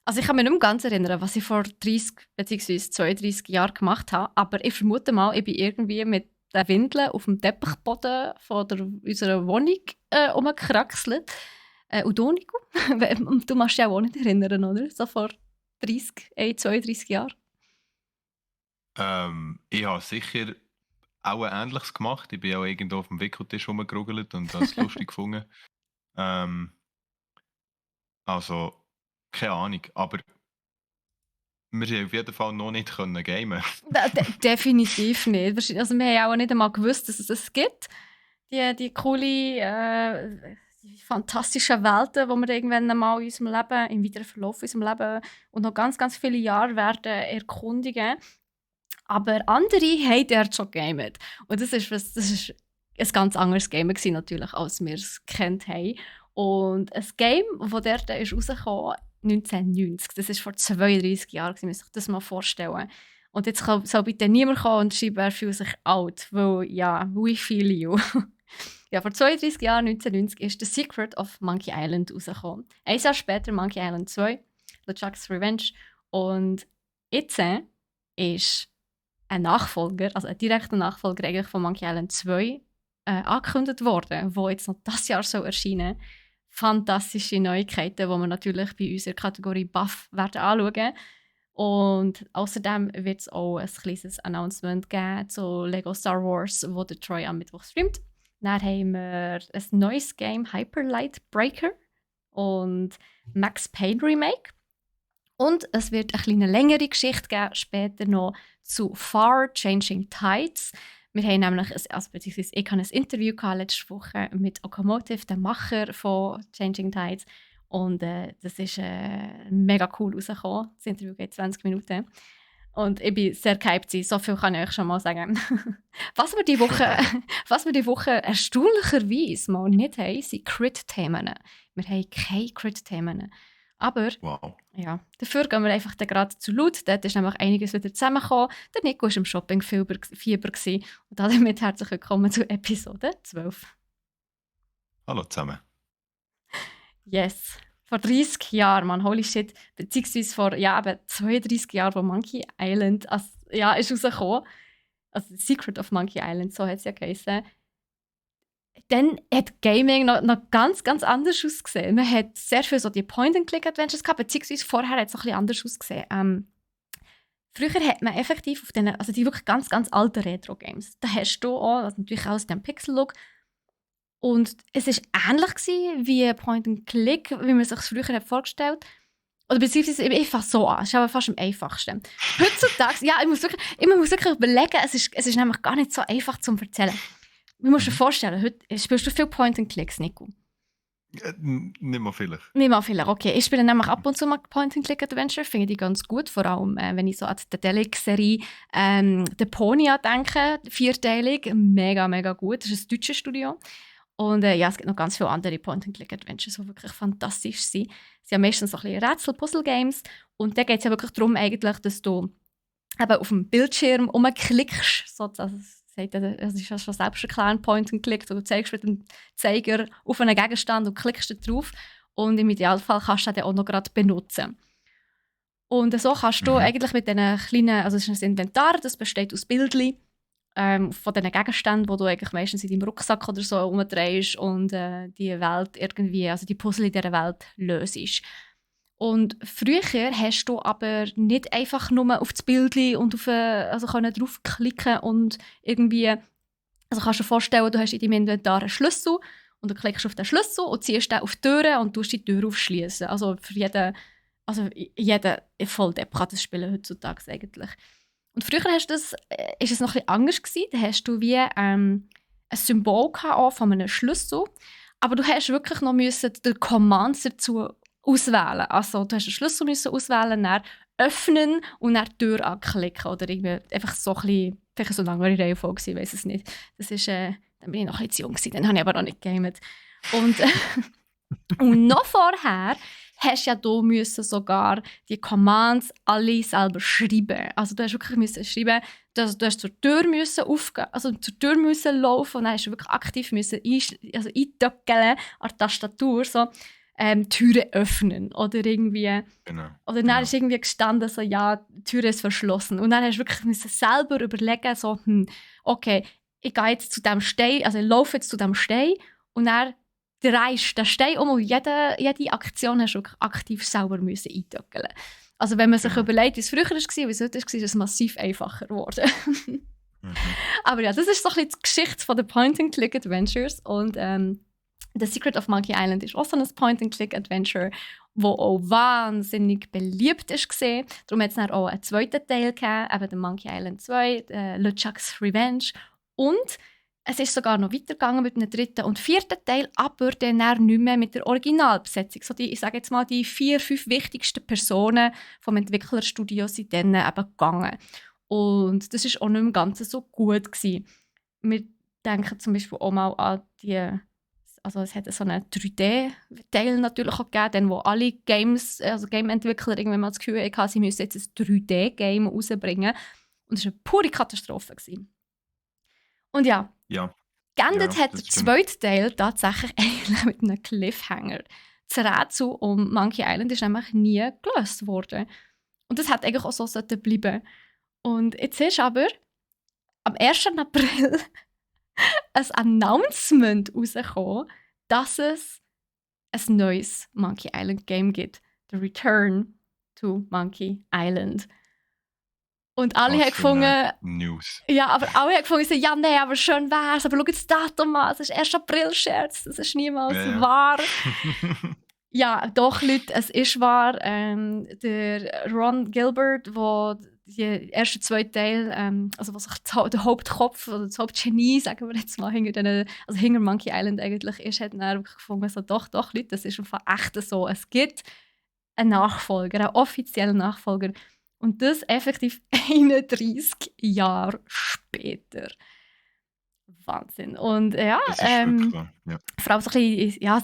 Also ich kann mich nicht mehr ganz erinnern, was ich vor 30 bzw. 32 Jahren gemacht habe, aber ich vermute mal, ich bin irgendwie mit den Windeln auf dem Teppichboden von unserer Wohnung rumgekraxelt. Und du, Nico? Du machst dich auch nicht erinnern, oder? So vor 32 Jahren. Ich habe sicher auch ein Ähnliches gemacht. Ich bin auch irgendwo auf dem Wickeltisch rumgerugelt und das lustig gefunden. Ähm, also, keine Ahnung, aber wir haben auf jeden Fall noch nicht können gamen. Definitiv nicht. Also wir haben auch nicht einmal gewusst, dass es das gibt. Die coole, die fantastischen Welten, die wir irgendwann einmal in unserem Leben, im weiteren Verlauf unserem Leben und noch ganz, ganz viele Jahre werden erkundigen. Aber andere haben dort schon gegamet. Und das ist ein ganz anderes Game gewesen, natürlich, als wir es kennt haben. Und ein Game, das dort ist rausgekommen 1990. Das ist vor 32 Jahren, muss ich das mal vorstellen. Und jetzt soll bitte niemand kommen und schreiben, er fühlt sich alt, weil, ja, we feel you. Ja, vor 32 Jahren, 1990, ist The Secret of Monkey Island rausgekommen. Ein Jahr später Monkey Island 2, LeChuck's Revenge. Und jetzt ist ein Nachfolger, also ein direkter Nachfolger eigentlich von Monkey Island 2, angekündigt worden, wo jetzt noch dieses Jahr so erscheinen. Fantastische Neuigkeiten, die wir natürlich bei unserer Kategorie Buff werden anschauen. Und außerdem wird es auch ein kleines Announcement geben zu Lego Star Wars, wo der Troy am Mittwoch streamt. Dann haben wir ein neues Game, Hyper Light Breaker und Max Payne Remake. Und es wird eine kleine längere Geschichte geben, später noch zu Far Changing Tides. Wir haben nämlich, beziehungsweise ich hatte ein Interview letzte Woche mit Okomotive, dem Macher von Changing Tides. Und das ist mega cool rausgekommen. Das Interview geht 20 Minuten. Und ich bin sehr gehypt. So viel kann ich euch schon mal sagen. Was wir die Woche erstaunlicherweise mal nicht haben, sind Crit-Themen. Wir haben keine Crit-Themen. Aber Wow. ja, dafür gehen wir einfach gerade zu Loot. Dort ist nämlich einiges wieder zusammengekommen. Der Nico war im Shopping-Fieber. Und damit herzlich willkommen zu Episode 12. Hallo zusammen. Yes. Vor 30 Jahren, man, holy shit. Beziehungsweise vor eben 32 Jahren, wo Monkey Island ist rausgekommen. Also The Secret of Monkey Island, so hat es ja geheißen. Dann hat Gaming noch ganz, ganz anders ausgesehen. Man hat sehr viel so die Point-and-Click-Adventures gehabt, beziehungsweise vorher hat es noch ein bisschen anders ausgesehen. Früher hat man effektiv auf also die wirklich ganz, ganz alten Retro-Games, da hast du auch, also natürlich auch aus dem Pixel-Look. Und es war ähnlich gewesen wie Point-and-Click, wie man sich es früher hat vorgestellt. Oder beziehungsweise ich fange so an, es ist aber fast am einfachsten. Heutzutage, ja, ich muss wirklich überlegen, es ist nämlich gar nicht so einfach zu erzählen. Du musst dir vorstellen, heute spielst du viel Point-and-Clicks, Nico. Nicht mal vielleicht. Nicht mal vielleicht, okay. Ich spiele nämlich ab und zu mal Point-and-Click-Adventure, finde die ganz gut, vor allem wenn ich so an die Delic-Serie Deponia denke, 4-teilig, mega, mega gut. Das ist ein deutsches Studio. Und ja, es gibt noch ganz viele andere Point-and-Click-Adventures, die wirklich fantastisch sind. Es sind ja meistens so ein bisschen Rätsel-Puzzle-Games und da geht es ja wirklich darum, eigentlich, dass du eben auf dem Bildschirm rumklickst, sozusagen. Es ist ja schon selbsterklärend, Point and Click. Du zeigst mit dem Zeiger auf einen Gegenstand und klickst da drauf. Und im Idealfall kannst du den auch noch gerade benutzen. Und so kannst du eigentlich mit diesen kleinen, also es ist ein Inventar, das besteht aus Bildchen von diesen Gegenständen, die du eigentlich meistens in deinem Rucksack oder so umdrehst und die Welt irgendwie, also die Puzzle in dieser Welt löst. Und früher hast du aber nicht einfach nur auf das Bild und also draufklicken und irgendwie, also kannst du dir vorstellen, du hast in deinem Inventar einen Schlüssel und du klickst auf den Schlüssel und ziehst den auf die Tür und tust die Tür aufschließen. Also für jeder Volldepp kann das spielen heutzutage eigentlich. Und früher ist es noch ein bisschen anders gewesen. Da hast du wie ein Symbol gehabt von einem Schlüssel, aber du hast wirklich noch den Command dazu auswählen. Also du hast einen Schlüssel auswählen, dann öffnen und dann die Tür anklicken. Oder irgendwie einfach so ein bisschen, vielleicht so eine andere Reihenfolge, ich weiß es nicht. Das ist, dann bin ich noch ein bisschen zu jung gewesen, dann habe ich aber noch nicht gegamet. Und noch vorher hast ja du müssen sogar die Commands alle selber schreiben. Also du hast wirklich müssen schreiben, du hast zur Tür müssen zur Tür müssen laufen und dann hast du wirklich aktiv müssen eintöckeln an der Tastatur so. Türen öffnen oder irgendwie. Genau. Oder dann ist irgendwie gestanden, so, ja, die Tür ist verschlossen. Und dann hast du wirklich müssen selber überlegen, so, okay, ich gehe jetzt zu dem Stein, also ich laufe jetzt zu dem Stein und dann drehst du den Stein um und jede Aktion hast du wirklich aktiv selber müssen eintöckeln. Also wenn man sich Genau. überlegt, wie es früher war, wie es heute war, ist es massiv einfacher geworden. Mhm. Aber ja, das ist so ein bisschen die Geschichte der Point-and-Click-Adventures und The Secret of Monkey Island ist auch so ein Point-and-Click-Adventure, wo auch wahnsinnig beliebt ist gesehen. Darum hat es dann auch einen zweiten Teil gegeben, eben den Monkey Island 2, LeChuck's Revenge. Und es ist sogar noch weitergegangen mit einem dritten und vierten Teil, aber dann nicht mehr mit der Originalbesetzung. So die, ich sage jetzt mal, die 4, 5 wichtigsten Personen vom Entwicklerstudio sind dann eben gegangen. Und das war auch nicht im Ganzen so gut gewesen. Wir denken zum Beispiel auch mal an die, also es hat so einen 3D-Teil natürlich auch gegeben, wo alle Games, also Game-Entwickler irgendwann mal das Gefühl hatten, sie müssen jetzt ein 3D-Game rausbringen. Und das war eine pure Katastrophe gewesen. Und ja, Ja, geendet hat das der stimmt. zweite Teil tatsächlich eigentlich mit einem Cliffhanger. Das Rätsel um Monkey Island ist nämlich nie gelöst worden. Und das hätte eigentlich auch so bleiben. Und jetzt ist aber am 1. April ein Announcement rausgekommen, dass es ein neues Monkey Island Game gibt. The Return to Monkey Island. Und alle Was haben für eine gefunden, News. ja, aber alle haben gefunden, so, ja, nein, aber schön wär's, aber schau jetzt das Datum an, es ist 1. April-Scherz, das ist niemals Ja. wahr. Ja, doch, Leute, es ist wahr. Der Ron Gilbert, der die ersten 2 Teile, also was der Hauptkopf oder das Hauptgenie, sagen wir jetzt mal, hinter Monkey Island eigentlich ist, hat dann wirklich gefunden, so, doch, Leute, das ist einfach echt so. Es gibt einen Nachfolger, einen offiziellen Nachfolger. Und das effektiv 31 Jahre später. Wahnsinn. Und ja, Das ist wirklich wahr. Ja. vor allem so ein bisschen, ja,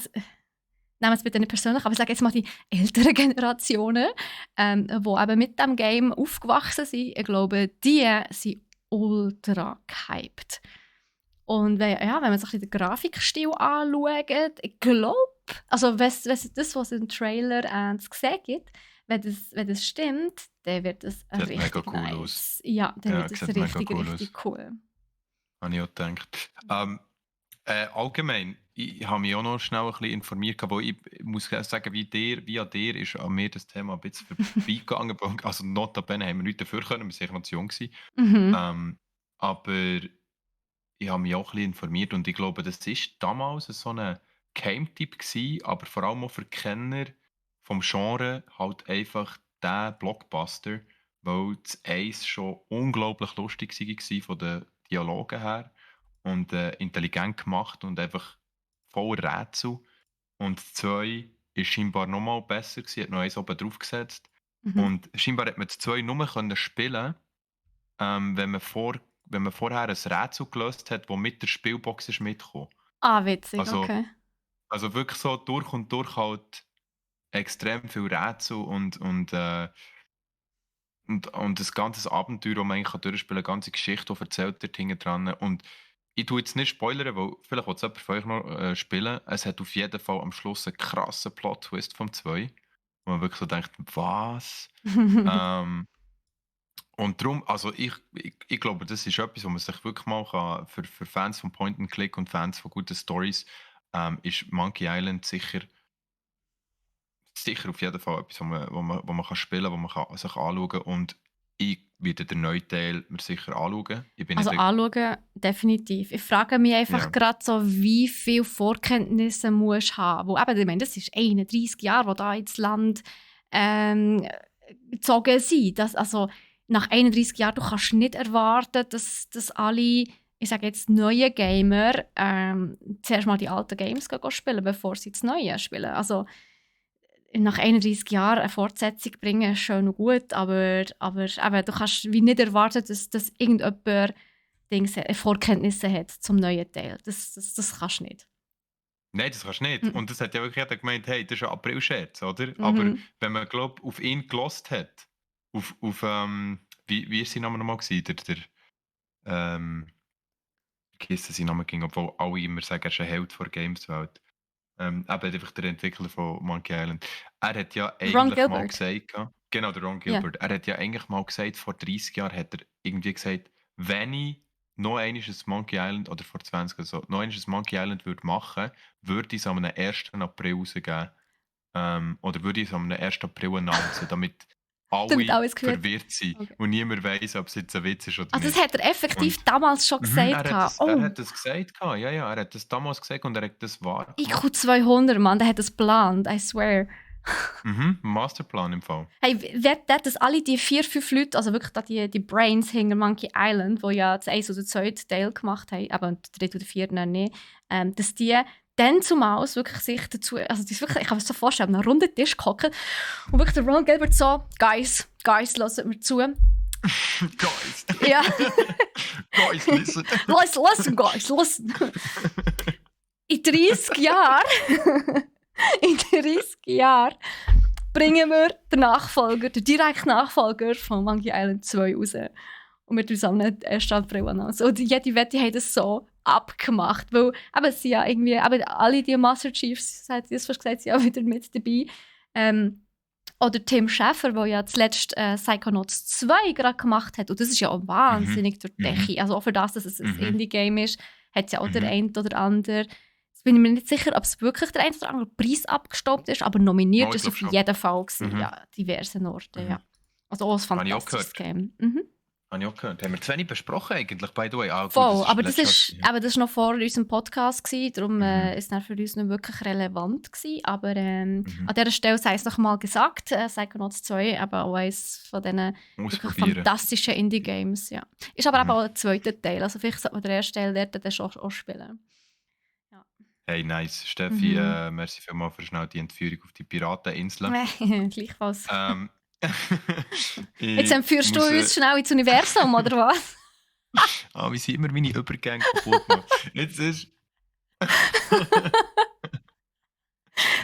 nehmen es bitte nicht persönlich, aber ich sage jetzt mal die älteren Generationen, die eben mit dem Game aufgewachsen sind, ich glaube, die sind ultra gehypt. Und wenn man sich den Grafikstil anschaut, ich glaube, also wenn das, was im Trailer zu sehen gibt, wenn das stimmt, dann wird das Sieht mega richtig cool nice. aus. Ja, dann Ja, wird das sieht mega richtig, cool richtig cool. Habe ich auch gedacht. Allgemein, ich habe mich auch noch schnell ein bisschen informiert, aber ich muss sagen, wie an dir ist an mir das Thema ein bisschen vorbeigegangen. Also notabene haben wir nichts dafür können, wir waren noch zu jung gewesen. Mhm. Aber ich habe mich auch ein bisschen informiert und ich glaube, das war damals so ein Geheimtipp gewesen, aber vor allem auch für Kenner vom Genre halt einfach der Blockbuster, weil das 1 schon unglaublich lustig war von den Dialogen her und intelligent gemacht und einfach voller Rätsel. Und das 2 ist scheinbar noch mal besser gewesen, hat noch eins oben drauf gesetzt. Mhm. Und scheinbar hat man das 2 nur können spielen, wenn man vorher ein Rätsel gelöst hat, das mit der Spielbox ist mitgekommen. Ah, witzig, Also okay. also wirklich so durch und durch halt extrem viel Rätsel und das ganze Abenteuer, das man eigentlich durchspielen kann, eine ganze Geschichte, die erzählt wird hinten dran. Und ich tue jetzt nicht spoilern, weil vielleicht will es jemand von euch noch spielen. Es hat auf jeden Fall am Schluss einen krassen Plot-Twist vom 2, wo man wirklich so denkt: «Was?» Ähm, und darum, also ich glaube, das ist etwas, wo man sich wirklich mal kann, für Fans von Point and Click und Fans von guten Stories, ist Monkey Island sicher auf jeden Fall etwas, wo man kann spielen kann, wo man kann sich anschauen kann. Und ich werde den neuen Teil mir sicher anschauen. Ich bin Also nicht, anschauen, definitiv. Ich frage mich einfach ja, gerade so, wie viel Vorkenntnisse musst du haben. Wo, eben, ich meine, das ist 31 Jahre, wo da ins Land gezogen sind. Also nach 31 Jahren, du kannst nicht erwarten, dass alle, ich sage jetzt neue Gamer, zuerst mal die alten Games spielen, bevor sie das Neue spielen. Also nach 31 Jahren eine Fortsetzung bringen, ist schön und gut, aber eben, du kannst wie nicht erwarten, dass irgendjemand Vorkenntnisse hat zum neuen Teil. Das kannst du nicht. nein, das kannst du nicht. Mhm. Und das hat ja wirklich jeder gemeint, hey, das ist ein April-Scherz, oder? Aber Mhm. wenn man, glaube auf ihn gelost hat, wie ist sein Name nochmal gewesen? Ähm, wie heisst sein Name ging, obwohl alle immer sagen, er ist ein Held der Gameswelt. Eben einfach der Entwickler von Monkey Island. Er hat ja Ron eigentlich mal Gilbert. gesagt genau, der Ron Ja. Gilbert. Er hat ja eigentlich mal gesagt, vor 30 Jahren hat er irgendwie gesagt: „Wenn ich noch einmal ein Monkey Island“ oder vor 20 oder so, „noch einmal ein Monkey Island würde machen, würde ich's am 1. April rausgeben, oder würde ich's am 1. April announcen, damit Damit alle alles gehört. verwirrt sind Okay. und niemand weiss, ob es jetzt ein Witz ist oder Also, das nicht.“ hat er effektiv Und damals schon gesagt gehabt. er Oh, hat das gesagt gehabt. Ja, ja, er hat das damals gesagt und er hat das wahr IQ gemacht. 200, Mann, der hat das geplant, I swear. Masterplan im Fall. Hey, wer dass alle die 4, 5 Leute, also wirklich da die Brains hinter Monkey Island, die ja das 1 oder 2. Teil gemacht haben, aber der 3. oder 4. noch nicht, dass die dann zumal wirklich sich dazu, also die ist wirklich, ich kann mir das so vorstellen, an einem runden Tisch gehockt und wirklich der Ron Gilbert so, Guys, hört mir zu. Guys. Ja. Guys, listen. Listen, guys, listen. In 30 Jahren, in 30 Jahren bringen wir den Nachfolger, den direkten Nachfolger von Monkey Island 2 raus. Und wir tun es am 1. April announcen. Und jede Wette haben das so abgemacht. Weil eben, sie ja irgendwie, aber alle die Master Chiefs, hat jetzt fast gesagt, sind auch wieder mit dabei. Oder Tim Schafer, der ja zuletzt Psychonauts 2 gerade gemacht hat. Und das ist ja auch wahnsinnig durch die Decke. Also auch für das, dass es ein Indie-Game ist, hat es ja auch der eine oder andere. Jetzt bin ich mir nicht sicher, ob es wirklich der eine oder andere Preis abgestaubt ist, aber nominiert ist es auf jeden Fall gewesen. Ja, diversen Orten, ja. Also auch ein Habe ich auch fantastisches gehört. Game. Habe ich auch gehört. Haben wir zu wenig besprochen eigentlich, by the way. Ah, gut, Voll, aber letztes Jahr. das ist noch vor unserem Podcast gewesen, darum ist es für uns nicht wirklich relevant gewesen. Aber an dieser Stelle sei es noch mal gesagt, Psychonauts 2, eben auch eines von diesen wirklich fantastischen Indie-Games. Ja. Ist aber eben auch der zweite Teil, also vielleicht sollte man den ersten Teil dort dann schon auch spielen. Ja. Hey, nice. Steffi, merci vielmals für schnell die Entführung auf die Pirateninsel. Gleichfalls. Jetzt entführst du uns schnell ins Universum, oder was? Wie sie immer meine Übergänge kaputt machen. Jetzt ist...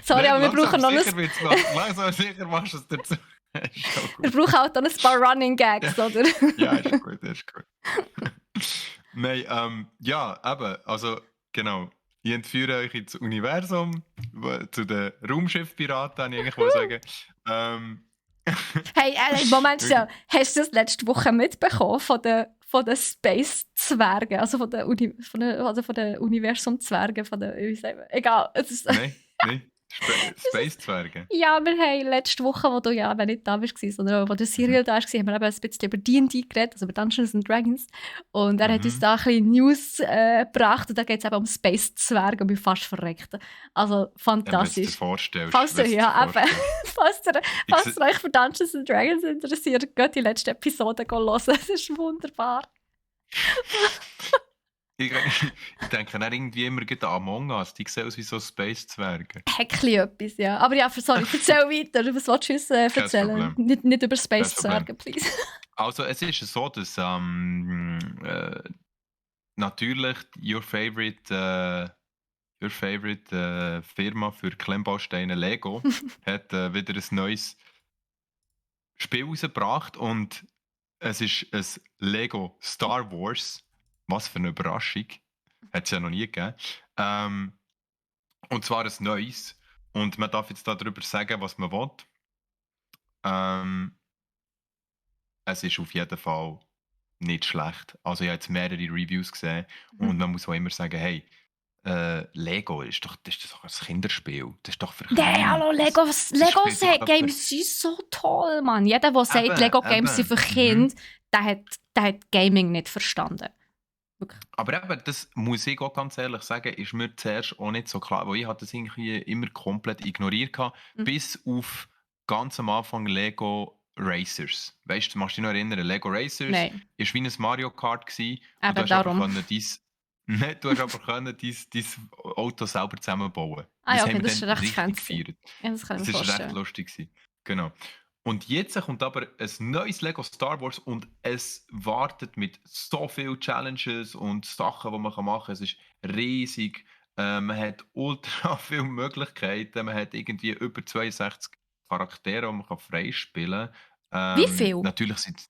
Sorry, aber wir brauchen noch Langsam sicher machst du es dazu. Wir brauchen auch dann ein paar Running Gags, oder? Ja, ist gut, ist gut. Nein, ja, eben, also, genau. Ich entführe euch ins Universum, zu den Raumschiffpiraten, kann ich eigentlich sagen. Hey, Moment schnell. Hast du das letzte Woche mitbekommen von den Space-Zwergen? Also von den Universum-Zwergen? Egal. Nein. Space-Zwerge? Ja, wir haben letzte Woche, wo du ja nicht da warst, sondern wo der Serial da war, haben wir eben ein bisschen über D&D geredet, also über Dungeons and Dragons. Und er hat uns da ein bisschen News gebracht und da geht es eben um Space-Zwerge und ich bin fast verreckt. Also fantastisch. Wenn du dir vorstellst. Falls ihr euch für Dungeons and Dragons interessiert, geht die letzte Episode hören. Das ist wunderbar. Ich denke dann irgendwie immer an Among Us, die sehen aus wie so Space-Zwerge. Häckchen etwas, ja. Aber ja, sorry, erzähl weiter. Was willst du uns erzählen? Nicht über Space-Zwerge, please. Also es ist so, dass natürlich your favorite Firma für Klemmbausteine Lego hat wieder ein neues Spiel rausgebracht und es ist ein Lego Star Wars. Was für eine Überraschung. Hat es ja noch nie gegeben. Und zwar ein neues. Und man darf jetzt darüber sagen, was man will. Es ist auf jeden Fall nicht schlecht. Also ich habe jetzt mehrere Reviews gesehen und man muss auch immer sagen, hey, Lego das ist doch ein Kinderspiel. Das ist doch für Kinder. Nein, hallo, Lego-Games sind so toll, Mann. Jeder, der sagt, Lego-Games sind für Kinder, der hat Gaming nicht verstanden. Wirklich. Aber eben, das muss ich auch ganz ehrlich sagen, ist mir zuerst auch nicht so klar, weil ich hatte das irgendwie immer komplett ignoriert hatte, bis auf ganz am Anfang Lego Racers. Weißt du, machst du dich noch erinnern? Lego Racers war wie ein Mario Kart gewesen, und du hast aber dein Auto selber zusammenbauen. Ja, okay, das ist recht fancy. Ja, das kann ich mir vorstellen. Das war recht lustig gewesen. Genau. Und jetzt kommt aber ein neues Lego Star Wars und es wartet mit so vielen Challenges und Sachen, die man machen kann. Es ist riesig. Man hat ultra viele Möglichkeiten. Man hat irgendwie über 62 Charaktere, die man freispielen kann. Wie viel? Natürlich sind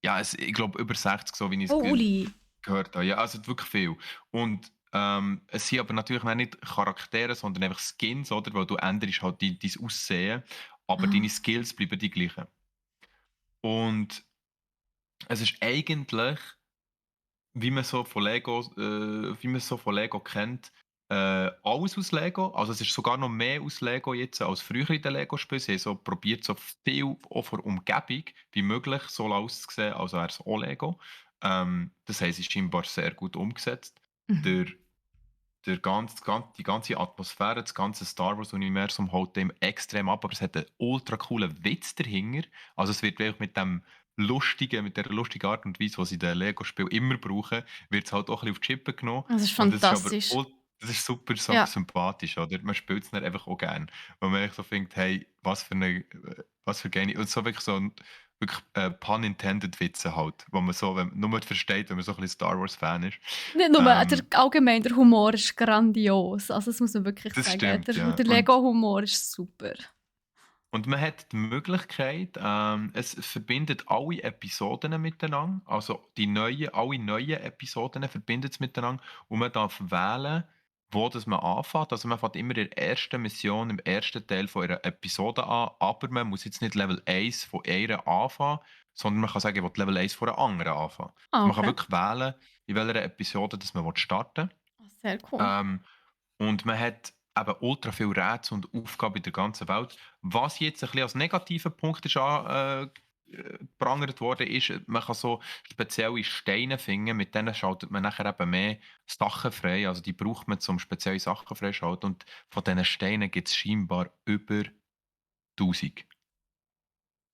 ich glaube über 60, so wie ich es gehört habe. Ja, also wirklich viel. Und Es sind aber natürlich auch nicht Charaktere, sondern einfach Skins, oder? Weil du änderst halt dein Aussehen, aber deine Ah. Skills bleiben die gleichen. Und es ist eigentlich, wie man es so von Lego kennt, alles aus Lego. Also es ist sogar noch mehr aus Lego jetzt als früher in den Lego-Spielen. Sie haben so probiert, so viel auch von der Umgebung wie möglich so auszusehen, also wäre es auch Lego. Das haben sie scheinbar sehr gut umgesetzt. Mhm. Der die ganze Atmosphäre, das ganze Star Wars-Universum holt dem extrem ab, aber es hat einen ultra coolen Witz dahinter. Also es wird wirklich mit der lustigen Art und Weise, die sie in den Lego-Spielen immer brauchen, wird es halt auch ein bisschen auf die Schippe genommen. Das ist Und das ist aber fantastisch. das ist super Ja. sympathisch, oder? Man spielt es dann einfach auch gerne. Weil man echt so denkt, hey, was für geile, und so wirklich so ein wirklich, pun intended Witze halt, wo man so, wenn, nur versteht, wenn man so ein bisschen Star Wars-Fan ist. Nicht nur, Ähm, allgemein, der Humor ist grandios. Also das muss man wirklich Das sagen. stimmt, ja. Der Lego-Humor ist super. Und man hat die Möglichkeit, es verbindet alle Episoden miteinander, also alle neuen Episoden verbindet es miteinander und man darf wählen, wo das man anfängt. Also man fängt immer in der ersten Mission, im ersten Teil von einer Episode an, aber man muss jetzt nicht Level 1 von einer anfangen, sondern man kann sagen, ich will Level 1 von einer anderen anfangen. Ah, Also man kann okay. wirklich wählen, in welcher Episode das man starten will. Ah, sehr cool. Ähm, und man hat eben ultra viel Rätsel und Aufgaben in der ganzen Welt. Was jetzt ein bisschen als negativer Punkt ist geprangert worden, ist, man kann so spezielle Steine finden, mit denen schaltet man nachher eben mehr Sachen frei. Also die braucht man, um spezielle Sachen freischalten. Und von diesen Steinen gibt es scheinbar über 1000.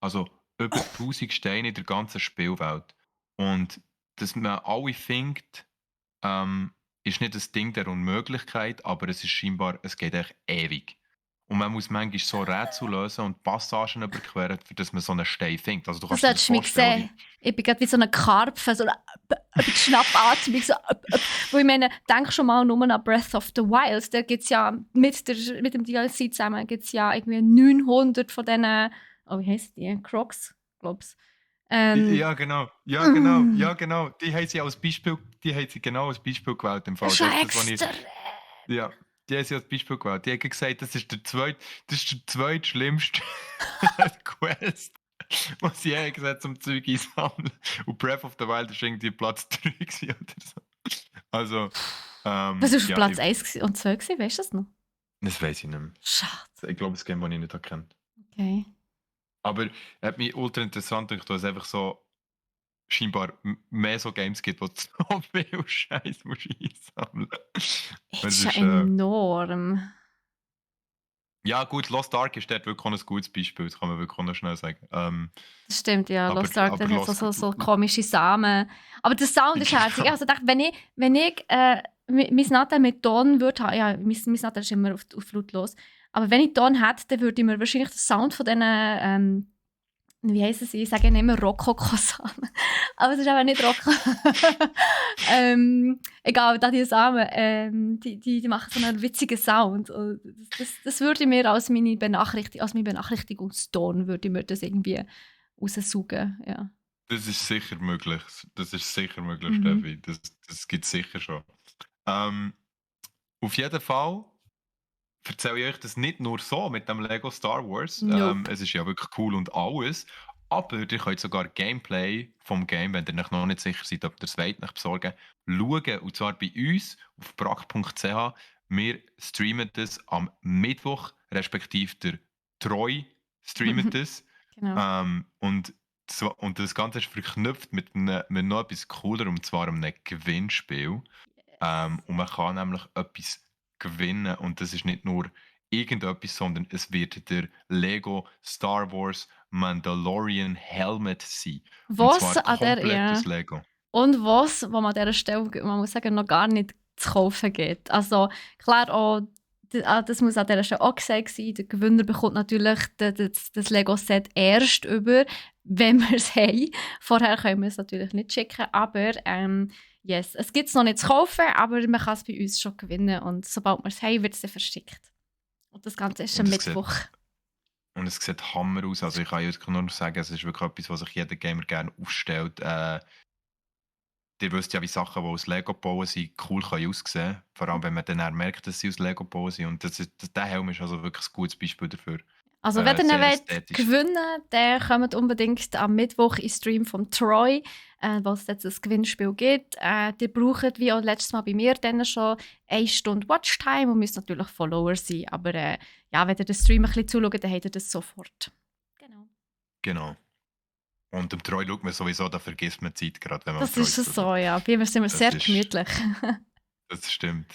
Also über 1000 Steine in der ganzen Spielwelt. Und dass man alle findet, ist nicht ein Ding der Unmöglichkeit, aber es ist scheinbar, es geht echt ewig. Und man muss manchmal so Rätsel lösen und Passagen überqueren, für dass man so einen Stein findet. Also du Das kannst dir das solltest du mir vorstellen, sehen. Ich bin gerade wie so eine Karpfe, so schnappatmig. So, wo ich meine, denk schon mal nur an Breath of the Wild. Da gibt es ja mit dem DLC zusammen gibt's ja irgendwie 900 von diesen, oh, wie heisst die? Crocs, glaub's. Ähm, Ja, genau. Ja, genau. mm, Ja, genau. Die haben sie genau als Beispiel gewählt im Fall. schon Das ist das, was ich, extra. ja, die haben sie als Beispiel gewählt. Die haben gesagt, das ist der zweitschlimmste Quest, was sie je gesagt zum Zeug einsammeln. Und Breath of the Wild ist irgendwie Platz 3 gewesen oder so. Also, Was war auf ja, Platz 1 und 2 gewesen? Weißt du das noch? das weiß ich nicht mehr. Schade. Ich glaube, das Game, das ich nicht erkannt. Okay. Aber es hat mich ultra interessant gedacht, weil es einfach so scheinbar mehr so Games gibt, wo du so viel Scheiß musst einsammeln. Das Es ist ja ist, enorm. ja gut, Lost Ark ist dort wirklich auch ein gutes Beispiel, das kann man wirklich auch noch schnell sagen. Das stimmt, ja. Aber, Lost Ark, aber das hat so, Lost, so komische Samen. Aber der Sound ist herzig. Also dachte, wenn ich mein Nattel mit Ton würde haben, ja, mein Nattel ist immer auf lautlos, aber wenn ich Ton hätte, dann würde ich mir wahrscheinlich den Sound von diesen, wie heissen sie? Ich sage ja immer Rokoko-Samen. Aber es ist aber nicht Rokoko. Egal, da die Samen, die machen so einen witzigen Sound. Und das würde ich mir als als mein Benachrichtigungston würde ich mir das irgendwie raussaugen. Ja. das ist sicher möglich. Das ist sicher möglich, Mhm. Steffi. Das gibt es sicher schon. Ähm, auf jeden Fall erzähle ich euch das nicht nur so mit dem Lego Star Wars. Nope. Es ist ja wirklich cool und alles. Aber ihr könnt sogar Gameplay vom Game, wenn ihr euch noch nicht sicher seid, ob ihr es wollt, nicht besorgen, schauen. Und zwar bei uns auf brack.ch. Wir streamen das am Mittwoch, respektive der Treu streamt das. Genau. Und das Ganze ist verknüpft mit noch etwas cooler, und zwar einem Gewinnspiel. Und man kann nämlich etwas gewinnen. Und das ist nicht nur irgendetwas, sondern es wird der Lego Star Wars Mandalorian Helmet sein. Und Was zwar an der, ja. komplettes Lego. Und was man an dieser Stelle, man muss sagen, noch gar nicht zu kaufen gibt. Also klar, auch, das muss an dieser Stelle auch gesagt sein, der Gewinner bekommt natürlich das Lego-Set erst über, wenn wir es haben. Vorher können wir es natürlich nicht schicken, aber yes, es gibt es noch nicht zu kaufen, aber man kann es bei uns schon gewinnen und sobald wir es haben, wird es dann verschickt. Und das Ganze ist am Und es sieht, Mittwoch. und es sieht Hammer aus. Also ich kann jetzt nur noch sagen, es ist wirklich etwas, was sich jeder Gamer gerne aufstellt. ihr wisst ja, wie Sachen, die aus Lego gebaut sind, cool können aussehen. Vor allem, wenn man dann auch merkt, dass sie aus Lego gebaut sind. Und der Helm ist also wirklich ein gutes Beispiel dafür. Also wenn ihr ihn Sehr wollt ästhetisch. gewinnen wollt, dann kommt unbedingt am Mittwoch in den Stream von Troy, wo es jetzt ein Gewinnspiel gibt. Ihr braucht, wie auch letztes Mal bei mir, dann schon 1 Stunde Watchtime und müsst natürlich Follower sein. Aber ja, wenn ihr den Stream ein bisschen zuschaut, dann habt ihr das sofort. Genau. Genau. Und im Treu schaut man sowieso, da vergisst man die Zeit, gerade wenn man Das Treu ist es zuschaut. so, ja. Bei mir sind wir Das sehr ist- gemütlich. Das stimmt.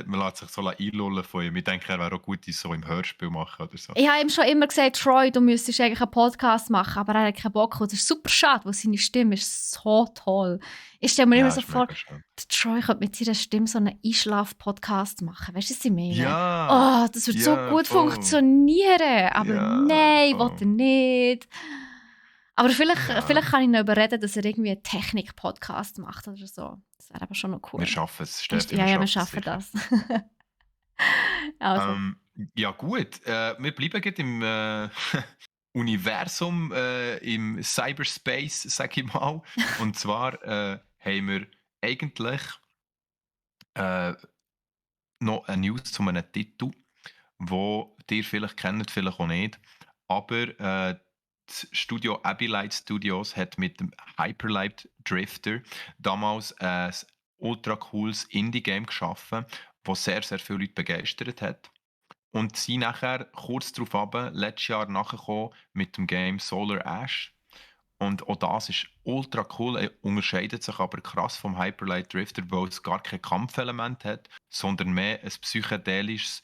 Man lässt sich so einlullen von ihm. Ich denke, er wäre auch gut, so im Hörspiel machen oder so. Ich habe ihm schon immer gesagt, Troy, du müsstest eigentlich einen Podcast machen, aber er hat keinen Bock. Und das ist super schade, weil seine Stimme ist so toll. Ich stelle mir immer so ist vor, mega schön. der Troy könnte mit seiner Stimme so einen Einschlaf-Podcast machen. Weißt du, was ich meine? Ja! Oh, das wird so ja, gut voll. funktionieren. Aber Ja, nein, will voll. er nicht. Aber vielleicht Ja. kann ich ihn überreden, dass er irgendwie einen Technik-Podcast macht oder so. Das wäre aber schon noch cool. Wir schaffen es, Steffi. Ja, wir schaffen schaffen es sicher. das. Also. Ja, gut. Wir bleiben gerade im Universum, im Cyberspace, sag ich mal. Und zwar haben wir eigentlich noch eine News zu einem Titel, wo ihr vielleicht kennt, vielleicht auch nicht. Aber das Studio Abylight Studios hat mit dem Hyperlight Drifter damals ein ultra cooles Indie-Game geschaffen, das sehr, sehr viele Leute begeistert hat. Und sie nachher kurz darauf letztes Jahr nachgekommen mit dem Game Solar Ash. Und auch das ist ultra cool, unterscheidet sich aber krass vom Hyperlight Drifter, weil es gar kein Kampfelement hat, sondern mehr ein psychedelisches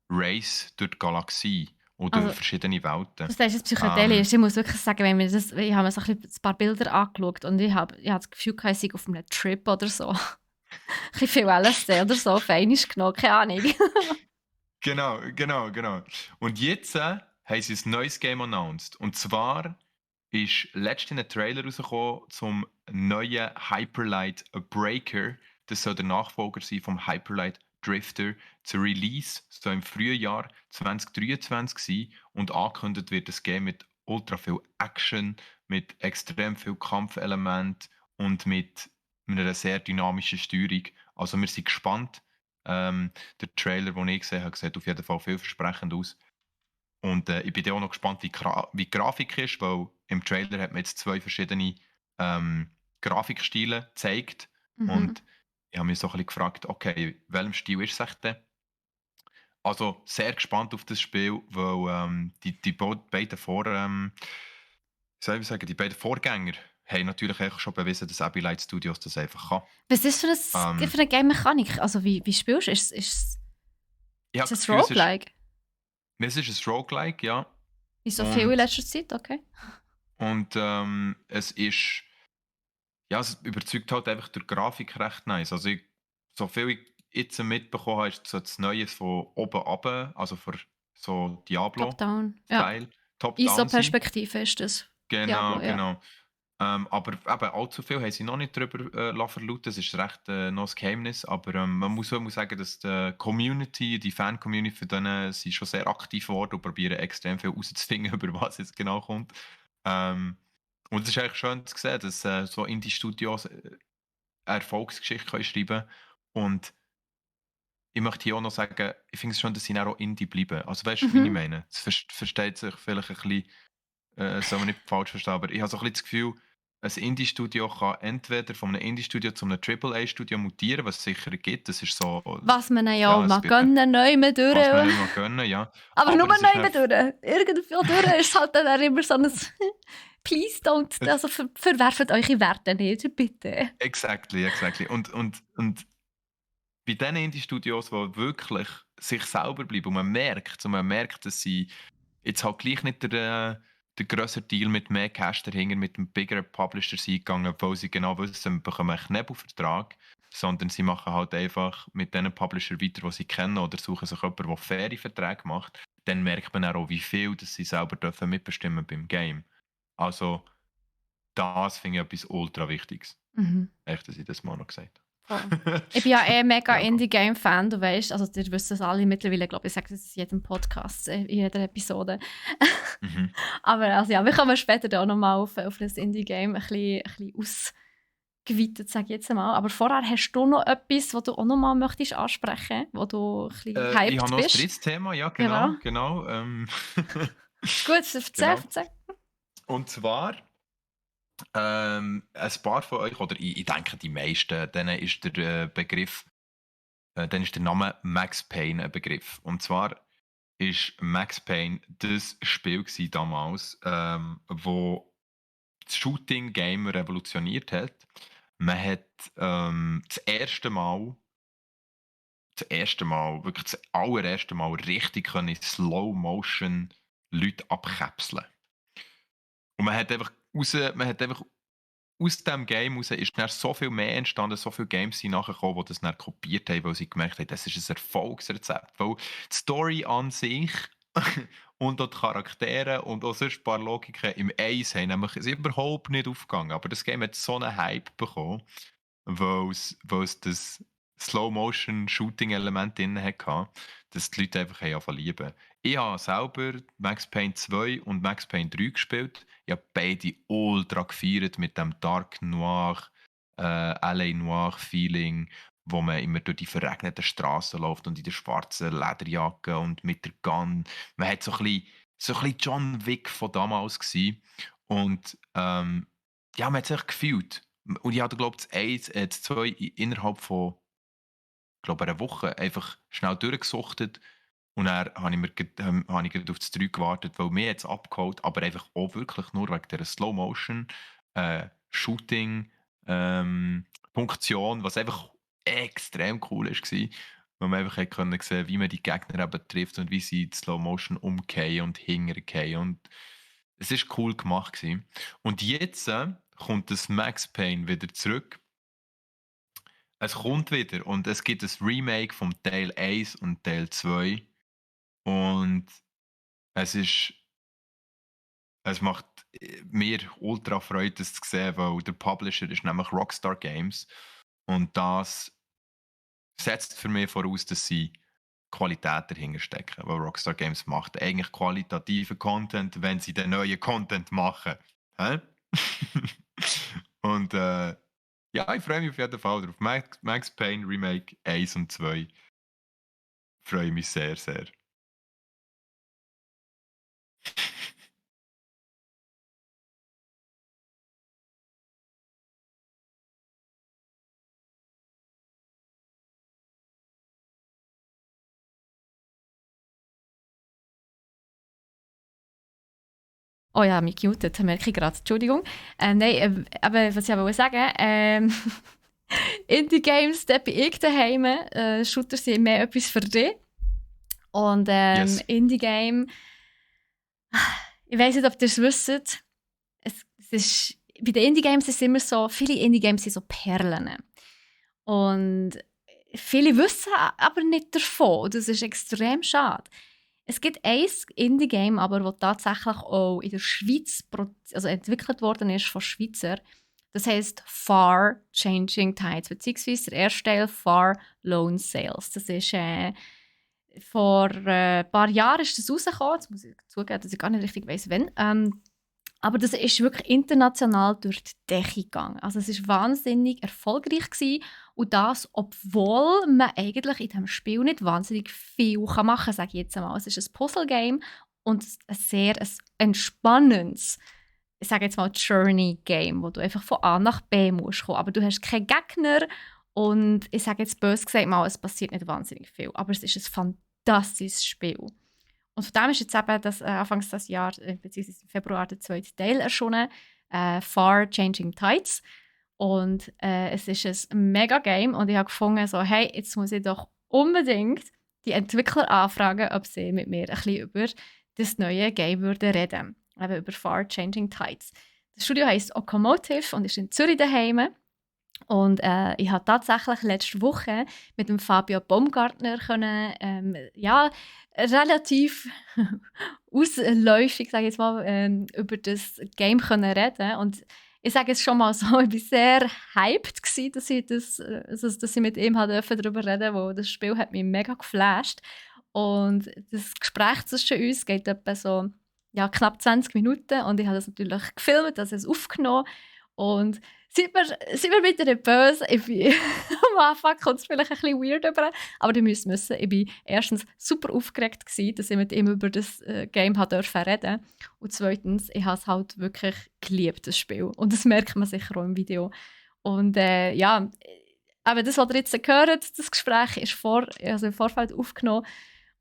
Race durch die Galaxie oder Also, verschiedene Welten. das ist jetzt psychedelisch. Ich muss wirklich sagen, wenn wir das, ich habe mir so ein paar Bilder angeschaut und ich habe das Gefühl, ich sei auf einem Trip oder so. Ein bisschen viel LSD oder so, feinisch genommen, keine Ahnung. Genau. Und jetzt haben sie ein neues Game announced. Und zwar ist letztens ein Trailer rausgekommen zum neuen Hyperlight Breaker. Das soll der Nachfolger sein vom Hyperlight Drifter. Zu Release soll im Frühjahr 2023 sein. Und angekündigt wird das Game mit ultra viel Action, mit extrem viel Kampfelement und mit einer sehr dynamischen Steuerung. Also wir sind gespannt. Der Trailer, den ich gesehen habe, sieht auf jeden Fall vielversprechend aus. Und ich bin dann auch noch gespannt, wie die Grafik ist, weil im Trailer hat man jetzt 2 verschiedene Grafikstile gezeigt. Mhm. Und ich habe mich so ein bisschen gefragt, okay, welchem Stil ist es echt denn? Also sehr gespannt auf das Spiel, weil die beiden die beiden Vorgänger haben natürlich eigentlich schon bewiesen, dass Abylight Studios das einfach kann. Was ist für Ähm, eine Game-Mechanik? Also wie spielst du? Ist ich habe es das ein Gefühl, Roguelike? es ist ein Roguelike, ja. Wie so viel in letzter Zeit, okay. Und es ist, ja, es überzeugt halt einfach durch die Grafik recht nice. Also so viel ich jetzt mitbekommen habe, ist so das Neue von oben runter, also von so Top-down. Diablo-Style, Ja. Top-down sein. ISO-Perspektive ist das. Genau, Diablo, ja. genau. Aber eben allzu viel haben sie noch nicht darüber verlauten. Das ist recht noch ein Geheimnis. Aber man muss sagen, dass die Community, die Fan-Community von denen, sind schon sehr aktiv geworden und probieren extrem viel herauszufinden, über was jetzt genau kommt. Und es ist eigentlich schön zu sehen, dass so Indie-Studios eine Erfolgsgeschichte können schreiben können. Und ich möchte hier auch noch sagen, ich finde es schön, dass sie dann auch Indie bleiben. Also weißt du, wie ich meine? Es versteht sich vielleicht ein bisschen, soll man nicht falsch verstehen, aber ich habe so ein bisschen das Gefühl, ein Indie-Studio kann entweder von einem Indie-Studio zu einem AAA-Studio mutieren, was es sicher gibt. Das ist so, Was man ja auch es mal wird gönnen, neu mehr durch. was man nicht mal gönnen, ja. Aber nur es ist neu mehr dann- durch. Irgendwo durch ist halt dann auch immer so ein Please don't, also verwerft eure Werte nicht, bitte. Exactly. Und bei diesen Indie-Studios, die wirklich sich selber bleiben und man merkt, dass sie jetzt halt gleich nicht der grössere Deal mit mehr Cash dahinter, mit einem bigger Publisher sind gegangen, obwohl sie genau wissen, wir bekommen einen Knebelvertrag, sondern sie machen halt einfach mit den Publisher weiter, die sie kennen, oder suchen sich jemanden, der faire Verträge macht. Dann merkt man auch, wie viel dass sie selber dürfen mitbestimmen beim Game. Also das finde ich etwas ultra Wichtiges. Mhm. Echt, dass ich das mal noch gesagt Voll. habe. Ich bin ja mega Ja, Indie-Game-Fan, du weißt, also ihr wisst das alle mittlerweile, glaube ich, sage das in jedem Podcast, in jeder Episode. Aber also ja, wir kommen später auch nochmal auf das Indie-Game ein bisschen geweitet, sage ich jetzt mal. Aber vorher hast du noch etwas, was du auch noch mal möchtest ansprechen, wo du ein bisschen Ich habe hyped noch ein bist. drittes Thema, ja, Genau. genau. Ist gut, erzähl, Genau. erzähl. Und zwar, ein paar von euch, oder ich denke, die meisten, denen ist der Begriff, dann ist der Name Max Payne ein Begriff. Und zwar ist Max Payne das Spiel gewesen damals, wo das Shooting-Game revolutioniert hat. Man hat wirklich das allererste Mal richtig können in Slow Motion Leute abkapseln. Und man hat einfach aus dem Game raus ist dann so viel mehr entstanden, so viele Games sind nachgekommen, die das dann kopiert haben, weil sie gemerkt haben, das ist ein Erfolgsrezept. Weil die Story an sich und auch die Charaktere und auch sonst ein paar Logiken im Eis haben nämlich sind überhaupt nicht aufgegangen. Aber das Game hat so einen Hype bekommen, weil es das Slow-Motion-Shooting-Element drin hatte, dass die Leute einfach angefangen zu lieben. Ich habe selber Max Payne 2 und Max Payne 3 gespielt. Ich habe beide ultra gefeiert mit dem Dark Noir, LA Noir Feeling, wo man immer durch die verregneten Straßen läuft und in der schwarzen Lederjacke und mit der Gun. Man hat so ein bisschen John Wick von damals gewesen. Und ja, man hat sich gefühlt. Und ich hatte, glaube ich, das 2 innerhalb von, glaube einer Woche einfach schnell durchgesuchtet. Und dann habe ich grad auf das 3 gewartet, weil mir jetzt abgeholt, aber einfach auch wirklich nur wegen dieser Slow-Motion Shooting Punktion, was einfach extrem cool ist, war, weil man einfach hat können sehen, wie man die Gegner eben trifft und wie sie in Slow-Motion umgehen und hintergehen. Und es war cool gemacht gewesen. Und jetzt kommt das Max Payne wieder zurück. Es kommt wieder und es gibt ein Remake vom Teil 1 und Teil 2. Und es ist es macht mir ultra Freude, das zu sehen, weil der Publisher ist nämlich Rockstar Games und das setzt für mich voraus, dass sie Qualität dahinter stecken, weil Rockstar Games macht eigentlich qualitativen Content, wenn sie den neuen Content machen. Hä? Und ja, ich freue mich auf jeden Fall drauf. Max Payne Remake 1 und 2 freue mich sehr, sehr. Oh ja, mich gemutet, merke ich gerade. Entschuldigung. Nein, aber was ich aber sagen Indie-Games, da bin ich daheim. Shooter sind mehr etwas für dich. Und Yes. Indie-Game, ich weiss nicht, ob ihr es wisst. Es ist, bei den Indie-Games ist es immer so, viele Indie-Games sind so Perlen. Und viele wissen aber nicht davon. Das ist extrem schade. Es gibt ein Indie-Game, aber das tatsächlich auch in der Schweiz entwickelt worden ist von Schweizer. Das heisst Far Changing Tides, beziehungsweise der erste Teil Far Lone Sales. Das ist vor ein paar Jahren ist das rausgekommen. Jetzt muss ich zugeben, dass ich gar nicht richtig weiss, wann. Aber das ist wirklich international durch die Decke gegangen. Also es war wahnsinnig erfolgreich gewesen. Und das, obwohl man eigentlich in diesem Spiel nicht wahnsinnig viel machen kann, sage ich jetzt einmal. Es ist ein Puzzle-Game und ein sehr entspannendes, ich sage jetzt mal Journey-Game, wo du einfach von A nach B musst kommen. Aber du hast keinen Gegner und ich sage jetzt böse gesagt mal, es passiert nicht wahnsinnig viel. Aber es ist ein fantastisches Spiel. Und von dem ist jetzt eben Anfangs des Jahres, beziehungsweise im Februar, der zweite Teil erschienen, Far Changing Tides. Und es ist ein mega Game und ich habe gefunden, so, hey, jetzt muss ich doch unbedingt die Entwickler anfragen, ob sie mit mir ein bisschen über das neue Game reden würden. Eben über Far Changing Tides. Das Studio heisst Okomotive und ist in Zürich daheim. Und ich habe tatsächlich letzte Woche mit dem Fabio Baumgartner relativ ausläufig, sage ich jetzt mal, über das Game reden. Und ich sage es schon mal so, ich war sehr hyped gewesen, dass ich mit ihm darüber reden durfte, weil das Spiel hat mich mega geflasht. Und das Gespräch zwischen uns geht etwa so knapp 20 Minuten und ich habe das natürlich gefilmt, also es aufgenommen. Und seid mir bitte nicht böse. Am Anfang kommt es vielleicht ein bisschen weird rüber, aber ihr müsst wissen, ich war erstens super aufgeregt gewesen, dass ich mit ihm über das Game reden durfte. Und zweitens, ich habe es halt wirklich geliebt, das Spiel. Und das merkt man sicher auch im Video. Und ja, aber das, was ihr jetzt hört, das Gespräch ist im Vorfeld aufgenommen.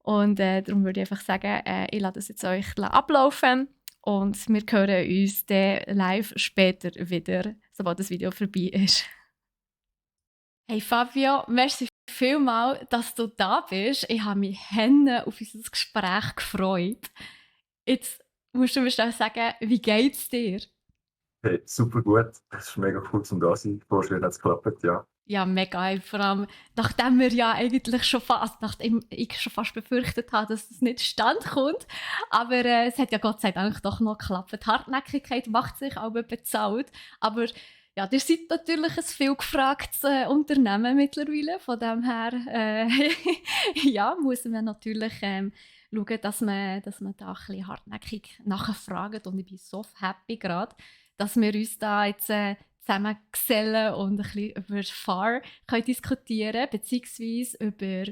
Und darum würde ich einfach sagen, ich lasse das jetzt euch ablaufen. Und wir hören uns dann live später wieder, sobald das Video vorbei ist. Hey Fabio, merci vielmals, dass du da bist. Ich habe mich Hände auf unser Gespräch gefreut. Jetzt musst du mir schnell sagen, wie geht's dir? Hey, super gut. Es ist mega cool, zum da sein. Vorstellen hat es geklappt, ja. Ja, mega. Vor allem, nachdem wir ja eigentlich schon fast, nachdem ich schon fast befürchtet habe, dass das nicht stand kommt. Aber es hat ja Gott sei Dank doch noch geklappt. Die Hartnäckigkeit macht sich auch bezahlt. Aber ja, ihr seid natürlich ein viel gefragtes Unternehmen mittlerweile. Von dem her ja, muss man natürlich schauen, dass man da ein bisschen hartnäckig nachfragt. Und ich bin so happy gerade, dass wir uns da jetzt zusammengesellen und ein bisschen über FAR können diskutieren, beziehungsweise über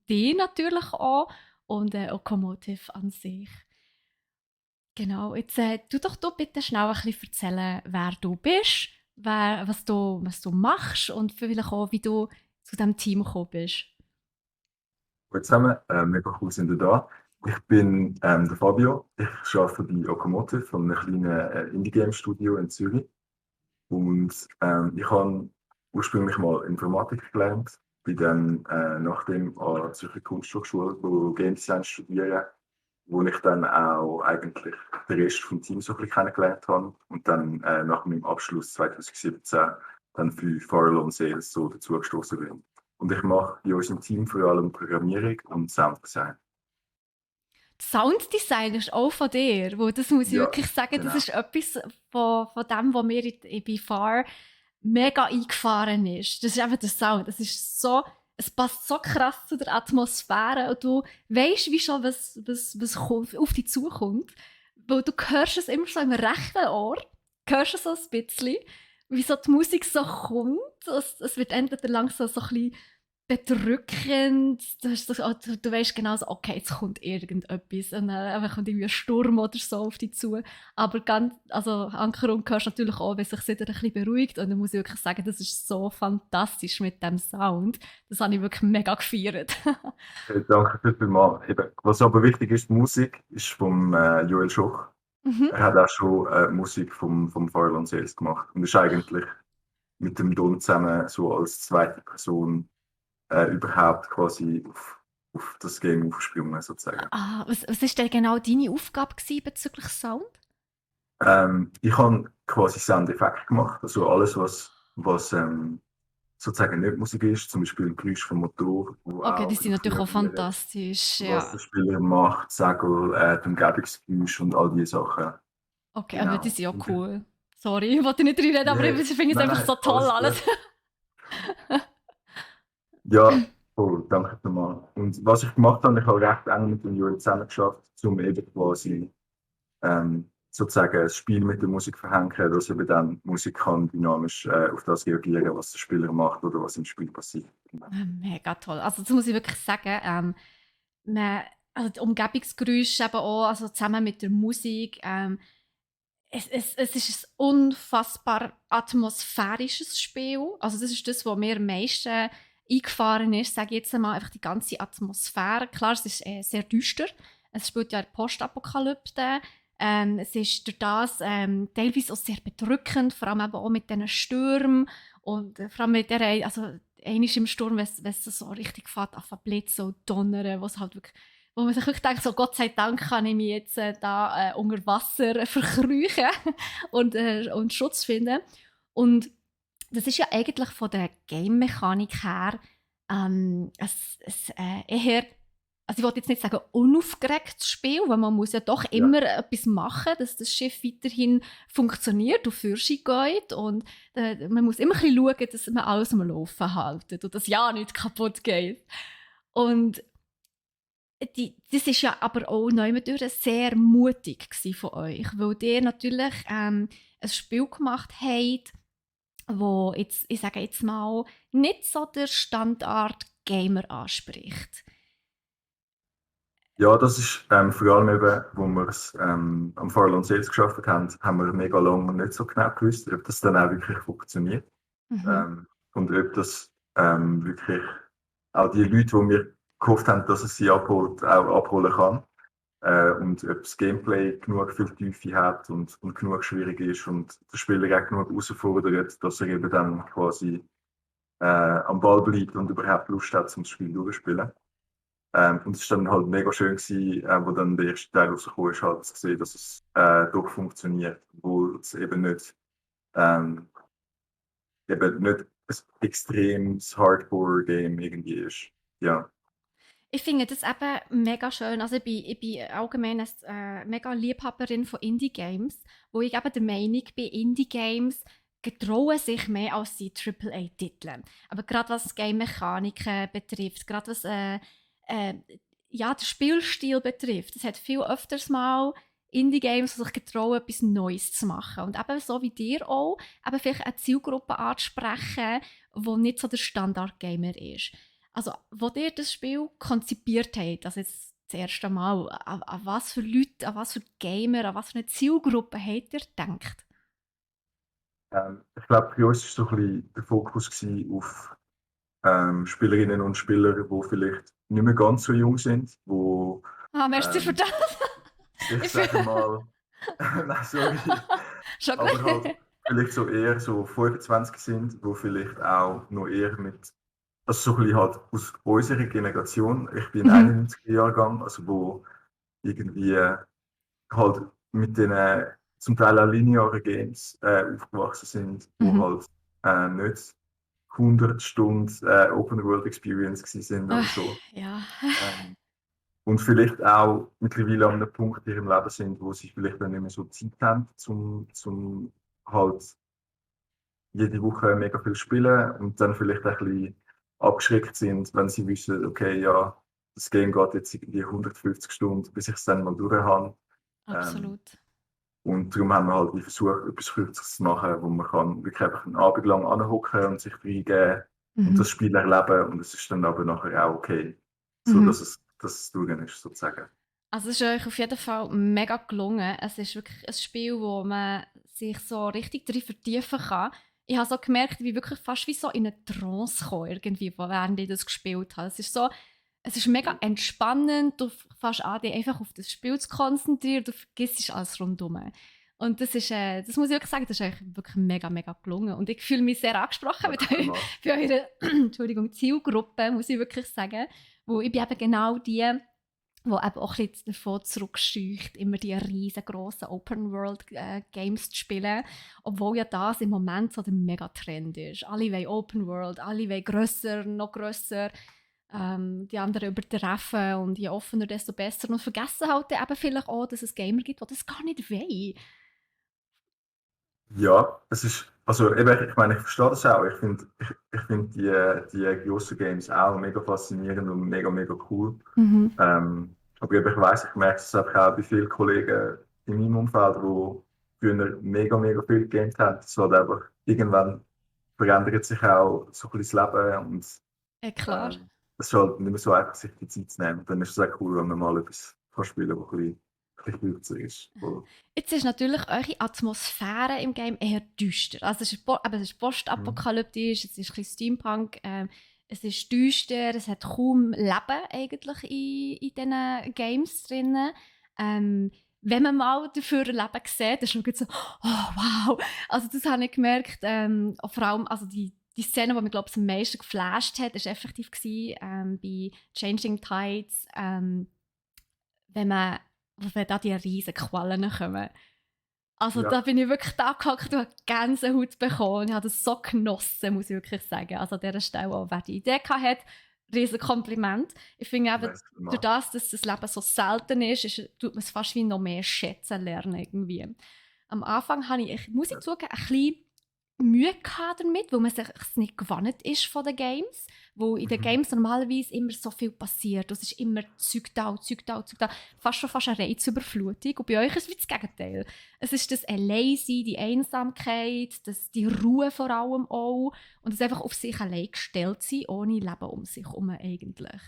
die natürlich auch und Okomotiv an sich. Genau, jetzt tu doch du bitte schnell ein bisschen erzählen, wer du bist, was du machst und vielleicht auch, wie du zu diesem Team gekommen bist. Gut zusammen, mega cool sind ihr da. Ich bin der Fabio. Ich arbeite bei Okomotiv, von einem kleinen Indie-Game-Studio in Zürich. Und ich habe ursprünglich mal Informatik gelernt, bin dann nachdem an der Zürcher Kunsthochschule, wo Game Design studiere, wo ich dann auch eigentlich den Rest vom Team so ein bisschen kennengelernt habe und dann nach meinem Abschluss 2017 dann für Farallon Sales so dazugestoßen bin. Und ich mache bei unserem Team vor allem Programmierung und Sounddesign. Sounddesign ist auch von dir, wo das muss ich Ja, wirklich sagen, genau. das ist etwas von dem, was mir bei FAR mega eingefahren ist. Das ist einfach der Sound. Es passt so krass zu der Atmosphäre und du weißt wie schon, was auf dich zukommt. Weil du hörst es immer so im rechten Ohr, hörst es so ein bisschen, wie so die Musik so kommt. Es wird entweder langsam so ein bisschen bedrückend. Du weißt genau so, okay, jetzt kommt irgendetwas. Und dann kommt irgendwie ein Sturm oder so auf dich zu. Aber Ankerung hörst du natürlich auch, wenn es sich wieder ein bisschen beruhigt. Und dann muss ich wirklich sagen, das ist so fantastisch mit dem Sound. Das habe ich wirklich mega gefeiert. Danke vielmals. Eben, was aber wichtig ist, die Musik ist vom Joel Schoch. Mhm. Er hat auch schon Musik vom Farallon Sales gemacht und ist eigentlich mit dem Don zusammen so als zweite Person überhaupt quasi auf das Game aufgesprungen, sozusagen. Was ist denn genau deine Aufgabe bezüglich Sound? Ich habe quasi Soundeffekte gemacht, also alles, was sozusagen nicht Musik ist, zum Beispiel ein Geräusch vom Motor, wo Okay, die auch sind natürlich auch informiert, fantastisch. was Ja. der Spieler macht, Segel, die Umgebungsgeräusche und all diese Sachen. Okay, aber die Genau. sind ja cool. Sorry, ich wollte nicht reinreden, aber Nee, ich finde es nein, einfach nein, so toll alles. Ja, voll, danke nochmal. Und was ich gemacht habe, ich habe recht eng mit dem Juri zusammengeschafft, um eben quasi sozusagen ein Spiel mit der Musik verhängen, dass eben dann die Musik kann dynamisch auf das reagieren, was der Spieler macht oder was im Spiel passiert. Mega toll. Also das muss ich wirklich sagen. Also die Umgebungsgeräusche eben auch, also zusammen mit der Musik. Es ist ein unfassbar atmosphärisches Spiel. Also das ist das, was mir am meisten eingefahren ist, sage ich jetzt einmal, einfach die ganze Atmosphäre. Klar, es ist sehr düster. Es spielt ja in der Postapokalypse. Es ist durch das teilweise auch sehr bedrückend, vor allem eben auch mit diesen Stürmen und vor allem mit der, also einmal im Sturm, wenn es so richtig fährt, auf Blitzen und Donnern, wo man sich wirklich denkt, so Gott sei Dank kann ich mich jetzt da unter Wasser verkriechen und Schutz finden. Und das ist ja eigentlich von der Game-Mechanik her eher, also ich wollte jetzt nicht sagen unaufgeregtes Spiel, weil man muss ja doch immer etwas machen, dass das Schiff weiterhin funktioniert und für sich geht und man muss immer ein bisschen schauen, dass man alles am Laufen hält und dass ja nichts kaputt geht. Und das war ja aber auch neumendurch sehr mutig von euch, weil ihr natürlich ein Spiel gemacht habt, wo jetzt, ich sage jetzt mal, nicht so der Standard-Gamer anspricht? Ja, das ist vor allem eben, wo wir es am Farland Sales geschafft haben wir mega lange nicht so genau gewusst, ob das dann auch wirklich funktioniert. Mhm. Und ob das wirklich auch die Leute, die wir gehofft haben, dass es sie abholt, auch abholen kann. Und ob das Gameplay genug viel Tiefe hat und genug schwierig ist und der Spieler auch genug herausfordert, dass er eben dann quasi am Ball bleibt und überhaupt Lust hat, zum Spiel durchzuspielen. Und es war dann halt mega schön gewesen, wo dann der erste Teil rausgekommen ist, halt zu sehen, dass es doch funktioniert, wo es ähm, eben nicht ein extremes Hardcore-Game irgendwie ist. Ja. Ich finde das eben mega schön. Also ich bin allgemein eine mega Liebhaberin von Indie-Games, wo ich eben der Meinung bin, Indie-Games getrauen sich mehr als die AAA-Titel. Aber gerade was Game-Mechaniken betrifft, gerade was ja, den Spielstil betrifft, es hat viel öfters mal Indie-Games, die sich getrauen, etwas Neues zu machen. Und eben so wie dir auch, eben vielleicht eine Zielgruppe anzusprechen, die nicht so der Standard-Gamer ist. Also, wo ihr das Spiel konzipiert habt, also jetzt das erste Mal, an was für Leute, an was für Gamer, an was für eine Zielgruppe habt ihr gedacht? Ich glaube, für uns war so ein bisschen der Fokus gewesen auf Spielerinnen und Spieler, die vielleicht nicht mehr ganz so jung sind, wo Ah, merci für ähm, das. ich Ich sage fühle- mal, nein, sorry, Schon aber halt gut. vielleicht so eher so 25 sind, wo vielleicht auch noch eher mit, also so ein bisschen halt aus unserer Generation, ich bin Mhm. 91er Jahrgang, also wo irgendwie halt mit den zum Teil auch linearen Games aufgewachsen sind, wo Mhm. halt nicht 100 Stunden Open World Experience gewesen sind oder Ah, so. ja. Ähm, und vielleicht auch mittlerweile an einem Punkt in ihrem Leben sind, wo sie vielleicht dann nicht mehr so Zeit haben, zum halt jede Woche mega viel spielen und dann vielleicht ein bisschen abgeschreckt sind, wenn sie wissen, okay, ja, das Game geht jetzt irgendwie 150 Stunden, bis ich es dann mal durch habe. Ähm, Absolut. und darum haben wir halt wie versucht, etwas Kürzeres zu machen, wo man kann wirklich einfach einen Abend lang anhocken und sich reingeben und Mhm. das Spiel erleben. Und es ist dann aber nachher auch okay, so Mhm. dass es durch ist, sozusagen. Also es ist euch auf jeden Fall mega gelungen. Es ist wirklich ein Spiel, wo man sich so richtig drin vertiefen kann. Ich habe so gemerkt, wie wirklich fast wie so in eine Trance kommen, irgendwie, während ich das gespielt habe. Es ist mega entspannend, du fängst an, dich einfach auf das Spiel zu konzentrieren, du vergisst alles rundherum. Und das muss ich wirklich sagen, das ist euch wirklich mega, mega gelungen. Und ich fühle mich sehr angesprochen mit Danke vielmals. für eure Entschuldigung, Zielgruppe, muss ich wirklich sagen. Wo ich bin eben genau die, wo eben auch ein bisschen davon zurückscheucht, immer die riesengroßen Open-World-Games zu spielen. Obwohl ja das im Moment so der Megatrend ist. Alle wollen Open-World, alle wollen grösser, noch grösser. Die anderen übertreffen und je offener, desto besser. Und vergessen halt eben vielleicht auch, dass es Gamer gibt, die das gar nicht wollen. Ja, es ist, also eben, ich meine, ich verstehe das auch. Ich find die grossen Games auch mega faszinierend und mega, mega cool. Mhm. Aber eben, ich weiss, ich merke es einfach auch bei vielen Kollegen in meinem Umfeld, die früher mega, mega viel gegamed haben. Es halt einfach, irgendwann verändert sich auch so ein bisschen das Leben und Klar. es ist halt nicht mehr so einfach, sich die Zeit zu nehmen. Und dann ist es auch cool, wenn man mal etwas kann spielen kann, das ein bisschen kürzer ist. Voll. Jetzt ist natürlich eure Atmosphäre im Game eher düster. Also es ist, es ist Mhm. postapokalyptisch, es ist ein bisschen Steampunk, es ist düster, es hat kaum Leben eigentlich in diesen Games drin. Wenn man mal dafür Leben sieht, dann ist es so, oh wow. Also das habe ich gemerkt, auch vor allem also die Szene, die mich glaube ich am meisten geflasht hat, war effektiv gewesen, bei Changing Tides, wenn man wenn da die riesen Quallen kommen. Also da Ja, bin ich wirklich da gehockt und habe Gänsehaut bekommen. Ich habe das so genossen, muss ich wirklich sagen. Also an dieser Stelle auch, wer die Idee hat, riesen Kompliment. Ich finde eben, merci durch vielmals. das, dass das Leben so selten tut man es fast wie noch mehr schätzen lernen irgendwie. Am Anfang habe ich muss ich Ja. zugeben, ein bisschen Mühe gehabt damit, weil man sich nicht gewohnt ist von den Games. Wo in den Games normalerweise immer so viel passiert. Es ist immer Zeug da, Zeug da, Zeug da. Fast eine Reizüberflutung. Und bei euch ist es wie das Gegenteil. Es ist das Alleinsein, die Einsamkeit, die Ruhe vor allem auch. Und das einfach auf sich allein gestellt sein, ohne Leben um sich herum eigentlich.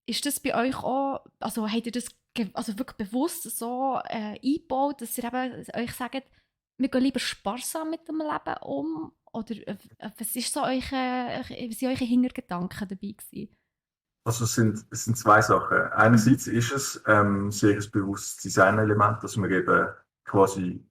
Ist das bei euch auch, also habt ihr das also wirklich bewusst so eingebaut, dass ihr eben euch sagt, wir gehen lieber sparsam mit dem Leben um? Oder was ist so was sind eure Hintergedanken dabei gewesen? Also es sind zwei Sachen. Einerseits ist es sehr ein bewusstes Designelement, dass man eben quasi,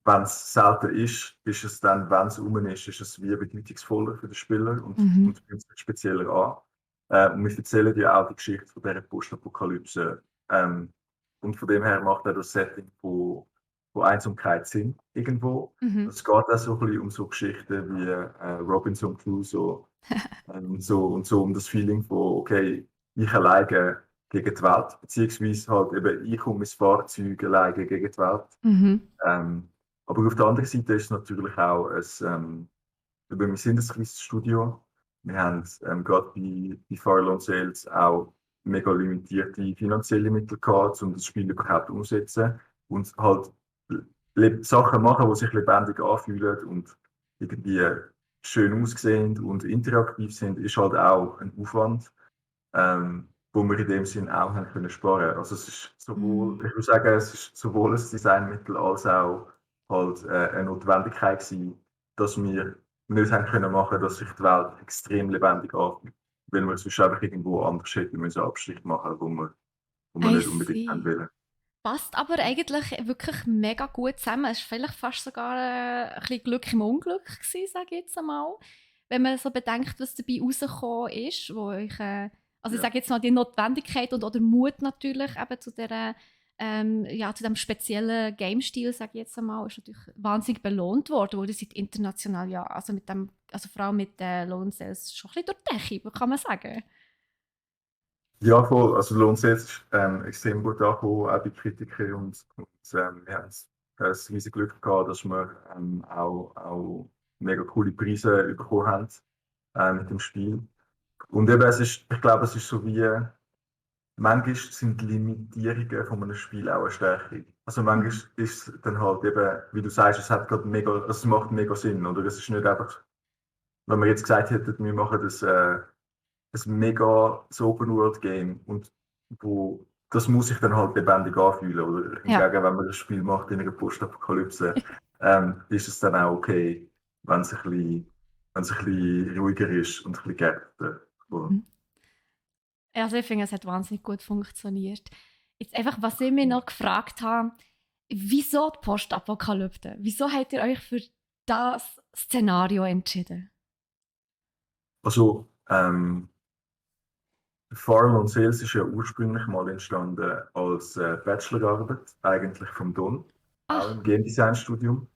wenn es selten ist es dann, wenn es rum ist es wie bedeutungsvoller für den Spieler und fühlt sich spezieller an. Und wir erzählen ja auch die Geschichte von dieser Postapokalypse. Und von dem her macht auch das Setting von Einsamkeit Sinn irgendwo. Es geht auch so ein bisschen um so Geschichten wie Robinson Crusoe so um das Feeling von, okay, ich alleine gegen die Welt, beziehungsweise halt eben ich und mein Fahrzeug alleine gegen die Welt. Aber auf der anderen Seite ist es natürlich auch wir sind ein kleines Studio. Wir haben gerade bei Fire Sales auch mega limitierte finanzielle Mittel gehabt, um das Spiel überhaupt umzusetzen und halt Sachen machen, die sich lebendig anfühlen und irgendwie schön aussehen und interaktiv sind, ist halt auch ein Aufwand, wo wir in dem Sinn auch haben können sparen. Also es ist sowohl, ich würde sagen, es ist sowohl ein Designmittel als auch halt eine Notwendigkeit gewesen, dass wir nicht haben können machen, dass sich die Welt extrem lebendig anfühlt, weil wir sonst einfach irgendwo anders hätten müssen Abstrich machen, wo wir nicht unbedingt haben wollen. Passt aber eigentlich wirklich mega gut zusammen. Es war vielleicht fast sogar ein bisschen Glück im Unglück gewesen, sage ich jetzt einmal. Wenn man so bedenkt, was dabei rausgekommen ist, wo euch, also ich sage jetzt mal die Notwendigkeit und oder Mut natürlich eben zu dieser, zu dem speziellen Game-Stil, sage ich jetzt einmal, ist natürlich wahnsinnig belohnt worden, wo ihr seid international ja, also mit dem, also vor allem mit Lone Sales schon ein bisschen durch die Decke, kann man sagen. Ja, voll. Also Lone Sales ist extrem gut angekommen, auch bei Kritikern und wir haben ein riesiges Glück gehabt, dass wir auch mega coole Preise bekommen haben mit dem Spiel. Und eben, ich glaube, es ist so wie, manchmal sind die Limitierungen von einem Spiel auch eine Stärke. Also manchmal ist es dann halt eben, wie du sagst, es macht mega Sinn, oder? Es ist nicht einfach, wenn wir jetzt gesagt hätten, wir machen das ein mega Open-World-Game und das muss sich dann halt lebendig anfühlen. Oder hingegen, wenn man das Spiel macht in einer Postapokalypse, ist es dann auch okay, wenn es ein bisschen ruhiger ist und ein bisschen geerdeter. Also ich finde, es hat wahnsinnig gut funktioniert. Jetzt einfach, was ich mich noch gefragt habe, wieso die Postapokalypse? Wieso habt ihr euch für das Szenario entschieden? Also, Fire Sales ist ja ursprünglich mal entstanden als Bachelorarbeit, eigentlich vom Don, auch im Game Design Studium.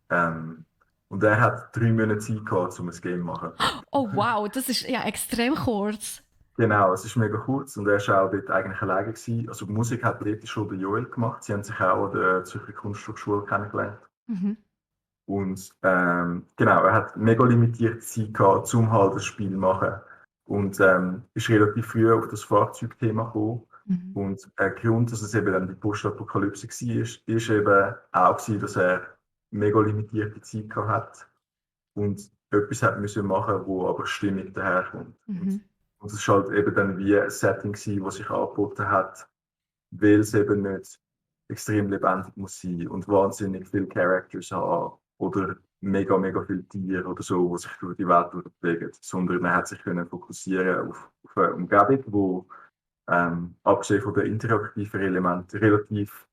Und er hat 3 Monate Zeit gehabt, um ein Game zu machen. Oh wow, das ist ja extrem kurz. Genau, es ist mega kurz und er war auch dort eigentlich alleine gewesen. Also Musik hat dort schon der Joel gemacht. Sie haben sich auch an der Zürcher Kunsthochschule kennengelernt. Und genau, er hat mega limitierte Zeit gehabt, um halt das Spiel zu machen. Und ist relativ früh auf das Fahrzeugthema gekommen. Und ein Grund, dass es eben dann die Postapokalypse war, ist eben auch gewesen, dass er mega limitierte Zeit gehabt hat und etwas hat müssen machen, wo aber stimmig daherkommt. Und es war halt eben dann wie ein Setting gewesen, das sich angeboten hat, weil es eben nicht extrem lebendig muss sein und wahnsinnig viele Characters haben oder mega, mega viele Tiere oder so, die sich durch die Welt bewegen, sondern man hat sich können fokussieren auf eine Umgebung, wo abgesehen von den interaktiven Elementen relativ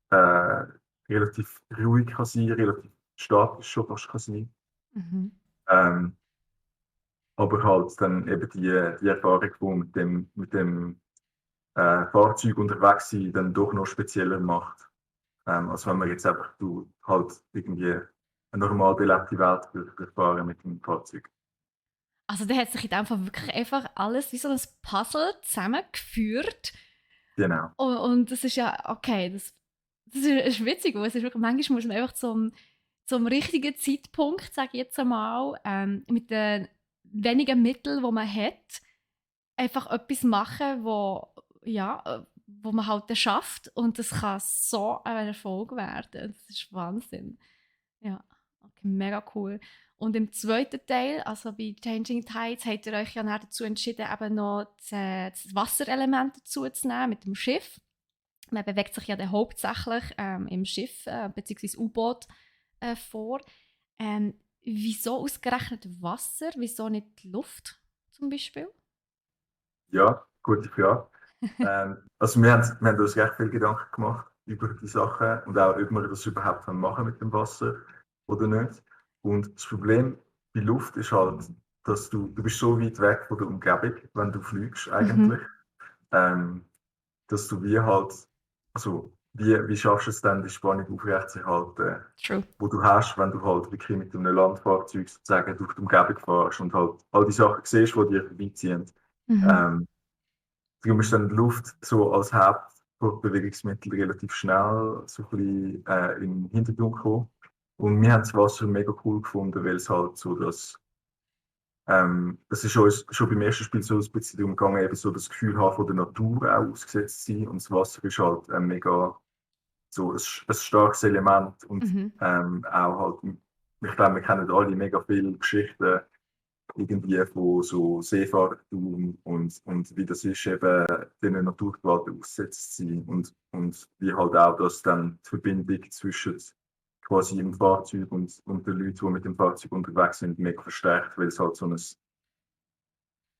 ruhig kann sein, relativ statisch schon fast kann sein. Aber halt dann eben die Erfahrung, die mit dem Fahrzeug unterwegs sein, dann doch noch spezieller macht. Als wenn man jetzt einfach halt irgendwie eine normal belebte Welt durchfahren mit dem Fahrzeug. Also der hat sich in dem Fall wirklich einfach alles wie so ein Puzzle zusammengeführt. Genau. Und das ist ja, okay, das ist witzig, weil es ist wirklich, manchmal muss man einfach zum richtigen Zeitpunkt, sage ich jetzt einmal, mit den wenigen Mitteln, die man hat, einfach etwas machen, wo man halt dann schafft. Und das kann so ein Erfolg werden. Das ist Wahnsinn. Ja, okay, mega cool. Und im zweiten Teil, also bei Changing Tides, habt ihr euch ja dann dazu entschieden, eben noch das Wasserelement dazu zu nehmen mit dem Schiff. Man bewegt sich ja dann hauptsächlich im Schiff bzw. U-Boot vor. Wieso ausgerechnet Wasser? Wieso nicht Luft zum Beispiel? Ja, gute Frage. Also wir haben uns recht viel Gedanken gemacht über die Sachen und auch, ob wir das überhaupt machen mit dem Wasser oder nicht. Und das Problem bei Luft ist halt, dass du bist so weit weg von der Umgebung, wenn du fliegst eigentlich, ähm, dass du wie halt, also wie schaffst du es dann, die Spannung aufrechtzuerhalten, True. wo du hast, wenn du halt wirklich mit einem Landfahrzeug sozusagen durch die Umgebung fährst und halt all die Sachen siehst, die dir vorbeiziehen. Ähm, Darum ist dann die Luft so als Hauptbewegungsmittel relativ schnell so ein bisschen in den Hintergrund gekommen. Und wir haben das Wasser mega cool gefunden, weil es halt so, das ist uns schon beim ersten Spiel so ein bisschen darum gegangen, eben so das Gefühl haben, von der Natur auch ausgesetzt zu sein. Und das Wasser ist halt mega so ein starkes Element und auch halt, ich glaube, wir kennen alle mega viele Geschichten irgendwie von so Seefahrertum und wie das ist, eben den Naturgewalten ausgesetzt zu sein und wie halt auch das dann die Verbindung zwischen quasi dem Fahrzeug und den Leuten, die mit dem Fahrzeug unterwegs sind, mega verstärkt, weil es halt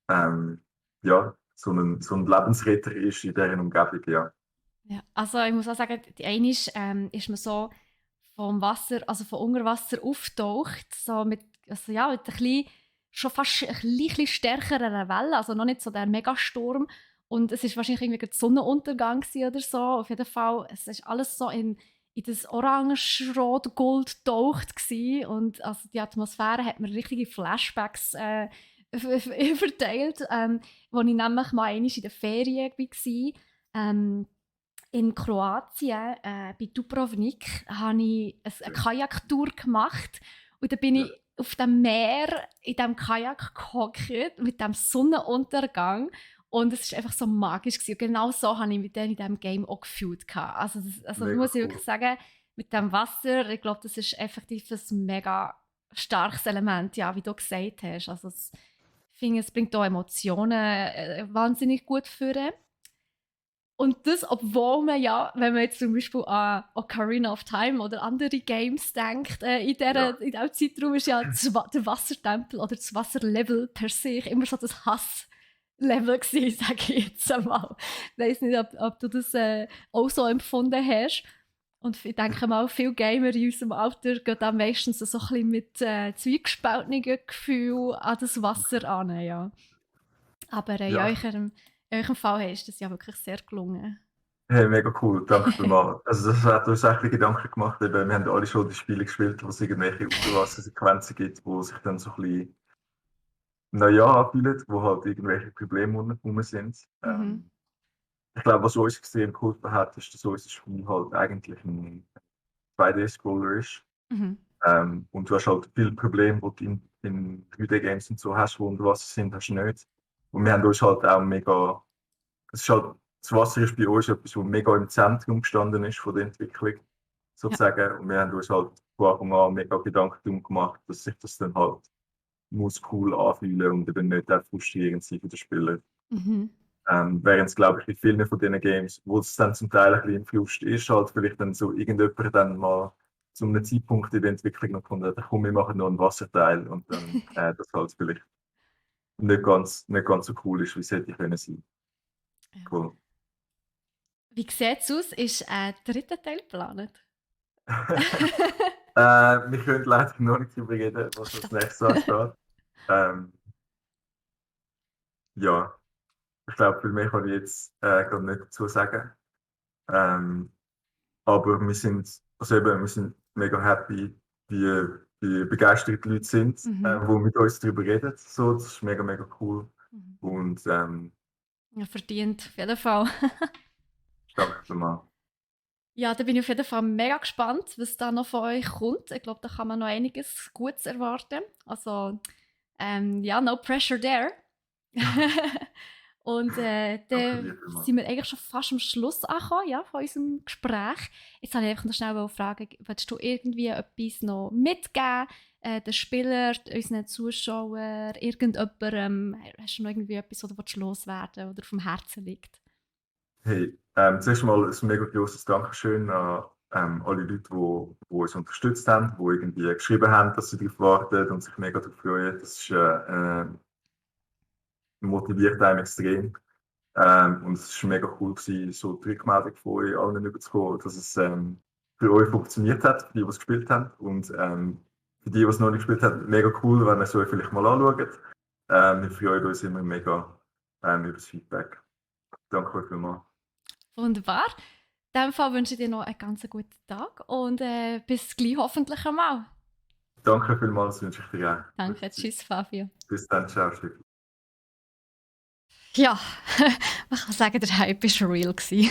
ähm, ja, so ein Lebensretter ist in deren Umgebung, ja. Ja, also ich muss auch sagen, die eine ist man so vom Wasser, also von unter Wasser auftaucht, so mit, also ja, mit ein bisschen, schon fast ein bisschen stärkeren Wellen, also noch nicht so der Megasturm. Und es ist wahrscheinlich irgendwie der Sonnenuntergang gewesen oder so. Auf jeden Fall, es ist alles so in das Orange-Rot-Gold getaucht gewesen. Und also die Atmosphäre hat mir richtige Flashbacks verteilt, wo ich nämlich mal einmal in der Ferien war. In Kroatien, bei Dubrovnik, habe ich eine Kajaktour gemacht. Und da bin Ja, ich auf dem Meer in diesem Kajak gehockt, mit dem Sonnenuntergang. Und es war einfach so magisch. Und genau so habe ich mich dann in diesem Game auch gefühlt. Also mega muss ich wirklich cool. sagen, mit dem Wasser, ich glaube, das ist effektiv ein mega starkes Element, ja, wie du gesagt hast. Also ich finde, es bringt auch Emotionen wahnsinnig gut führen. Und das, obwohl man ja, wenn man jetzt zum Beispiel an Ocarina of Time oder andere Games denkt, Ja, in diesem Zeitraum ist ja der Wassertempel oder das Wasserlevel per se immer so das Hasslevel gewesen, sage ich jetzt einmal. Ich weiss nicht, ob du das auch so empfunden hast. Und ich denke mal, viele Gamer in unserem Alter gehen dann meistens so ein bisschen mit zwiegespaltenen Gefühlen an das Wasser an. Ja. Aber ja. in eurem Fall ist das ja wirklich sehr gelungen. Hey, mega cool, danke vielmals. Also das hat uns echt Gedanken gemacht, eben, wir haben alle schon die Spiele gespielt, wo es irgendwelche Unterwassersequenzen gibt, wo sich dann so ein bisschen, naja, anfühlen, wo halt irgendwelche Probleme rum sind. Mhm. Ich glaube, was uns extrem geholfen hat, ist, dass unser Spiel halt eigentlich ein 2D-Scroller ist. Mhm. Und du hast halt viele Probleme, die du in 3D-Games und so hast, die unter Wasser sind, hast du nicht. Und wir haben uns halt auch mega, es ist halt, das Wasser ist bei uns etwas, was mega im Zentrum gestanden ist von der Entwicklung, Ja. sozusagen. Und wir haben uns halt von Anfang an mega Gedanken darum gemacht, dass sich das dann halt muss cool anfühlen und eben nicht auch frustrierend sein für den Spieler. Mhm. Während es, glaube ich, in vielen von diesen Games, wo es dann zum Teil ein bisschen im Frust ist, halt vielleicht dann so irgendjemand dann mal zu einem Zeitpunkt in der Entwicklung noch gefunden hat, komm, wir machen noch einen Wasserteil und dann das halt vielleicht nicht ganz so cool ist, wie es hätte können sein. Ja. Cool. Wie sieht es aus? Ist ein dritter Teil geplant? Wir können leider noch nicht darüber reden, was als nächstes ansteht. Ähm, ja, ich glaube, für mich kann ich jetzt gerade nicht dazu sagen. Ähm, aber wir sind mega happy, wie begeistert die Leute sind, Mhm. die mit uns darüber reden. So, das ist mega, mega cool. Mhm. Und Ja, verdient, auf jeden Fall. danke vielmals. Ja, da bin ich auf jeden Fall mega gespannt, was da noch von euch kommt. Ich glaube, da kann man noch einiges Gutes erwarten. Also, ja, no pressure there. Und Danke dann dir vielmals. sind wir eigentlich schon fast am Schluss angekommen, ja, von unserem Gespräch. Jetzt wollte ich einfach noch schnell fragen, willst du irgendwie etwas noch mitgeben, den Spielern, unseren Zuschauern, irgendjemandem? Hast du noch irgendwie etwas, das du loswerden willst oder auf dem Herzen liegt? Hey, zuerst mal ein mega grosses Dankeschön an alle Leute, die uns unterstützt haben, die irgendwie geschrieben haben, dass sie darauf warten und sich mega darauf freuen. Das ist, motiviert einem extrem. Und es war mega cool, gewesen, so die Rückmeldung von euch allen überzukommen, dass es für euch funktioniert hat, für die, die es gespielt haben. Und für die, die es noch nicht gespielt haben, mega cool, wenn ihr es euch vielleicht mal anschaut. Wir freuen uns immer mega über das Feedback. Danke euch vielmals. Wunderbar. In diesem Fall wünsche ich dir noch einen ganz guten Tag und bis gleich hoffentlich einmal. Danke vielmals, wünsche ich dir auch. Danke, tschüss Fabio. Bis dann, ciao, Steffi. Ja, man kann sagen, der Hype war real. Ihr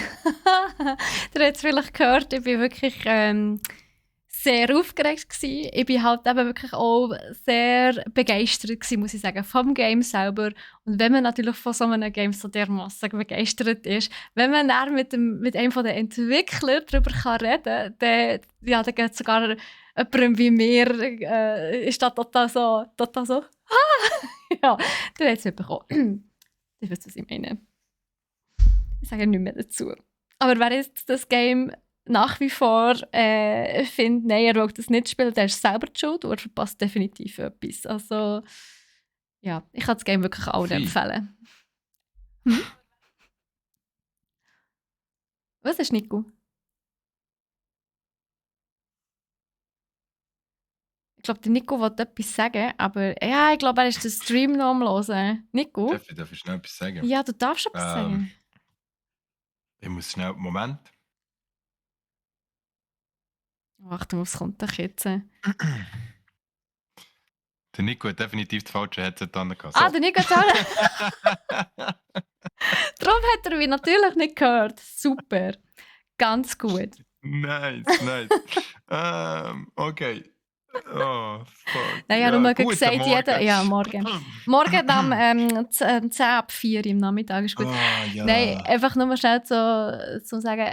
habt es vielleicht gehört, ich war wirklich sehr aufgeregt gewesen. Ich bin halt eben wirklich auch sehr begeistert gewesen, muss ich sagen, vom Game selber. Und wenn man natürlich von so einem Game so dermassen begeistert ist, wenn man dann mit einem von den Entwicklern darüber reden kann, dann, ja, dann geht sogar jemandem wie mir, ist das total so, ja, du hast es bekommen. Ich weiß, was ich meine. Ich sage nicht mehr dazu. Aber wer jetzt das Game nach wie vor findet, nein, er will das nicht spielen, der ist selber die schuld und er verpasst definitiv etwas. Also, ja, ich kann das Game wirklich allen empfehlen. Was ist Nico? Ich glaube, der Nico wollte etwas sagen, aber ja, ich glaube, er ist den Stream noch am Hören. Nico? Darf ich schnell etwas sagen? Ja, du darfst etwas sagen. Ich muss schnell... Moment. Achtung, was kommt doch jetzt? Der Nico hat definitiv das falsche Headset dran gehabt. Ah, der Nico hat auch. Darum hat er mich natürlich nicht gehört. Super. Ganz gut. Nice. Okay. Oh, fuck. Nein, ich habe nur guten gesagt, Morgen. ja, morgen. Morgen am 10 ab 4 im Nachmittag ist gut. Ja. Nein, einfach nur sagen,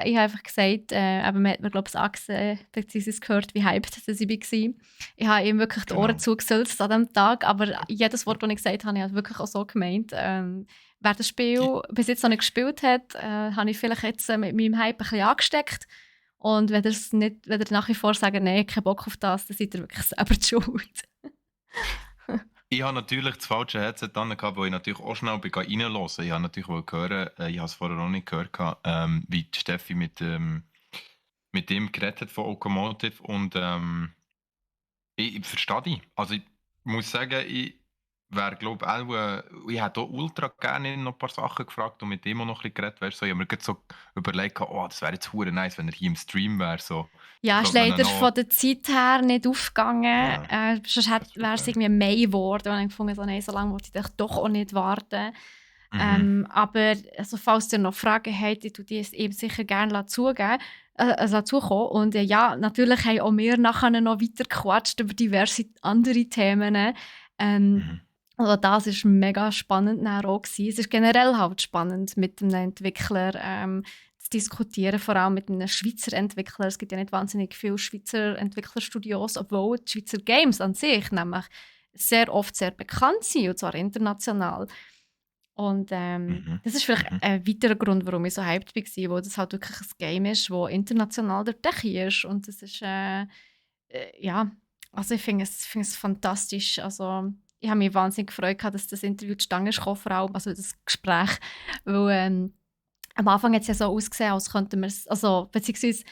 ich habe einfach gesagt, aber man hat mir, glaube ich, angesehen, beziehungsweise gehört, wie hyped dass ich war. Ich habe ihm wirklich die Ohren zugesetzt an diesem Tag, aber jedes Wort, das ich gesagt habe, habe ich wirklich auch so gemeint. Wer das Spiel bis jetzt noch nicht gespielt hat, habe ich vielleicht jetzt mit meinem Hype ein bisschen angesteckt. Und wenn ihr nach wie vor sagt, nein, kein Bock auf das, dann seid ihr wirklich selber die schuld. Ich habe natürlich das falsche Headset dran gehabt, wo ich natürlich auch schnell reinhören wollte. Ich habe natürlich hören, ich habe es vorher noch nicht gehört, wie die Steffi mit ihm geredet hat von Automotive. Und ich verstehe dich. Also ich muss sagen, ich wäre, glaube ich hätte auch ultra gerne noch ein paar Sachen gefragt und mit ihm auch noch ein bisschen geredet. Weißt, so, ich habe mir gerade so überlegt, das wäre jetzt hure nice, wenn er hier im Stream wäre. So. Ja, ist leider von der Zeit her nicht aufgegangen. Ja, Sonst wäre es irgendwie Mai geworden. Und ich gefunden, so, nein, so lange wollte ich doch auch nicht warten. Aber also, falls ihr noch Fragen habt, ich tue die es eben sicher gerne zukommen. Und ja, natürlich haben auch wir nachher noch weiter gequatscht über diverse andere Themen. Also das war mega spannend auch gewesen. Es ist generell halt spannend, mit einem Entwickler zu diskutieren, vor allem mit einem Schweizer Entwickler. Es gibt ja nicht wahnsinnig viele Schweizer Entwicklerstudios, obwohl die Schweizer Games an sich nämlich sehr oft sehr bekannt sind, und zwar international. Und das ist vielleicht ein weiterer Grund, warum ich so hyped war, weil das halt wirklich ein Game ist, das international der Techie ist. Und das ist, ja, also ich finde es fantastisch. Also ich habe mich wahnsinnig gefreut, dass das Interview zustande kam, vor allem, also das Gespräch, weil am Anfang hat es ja so ausgesehen, als könnten wir es, also beziehungsweise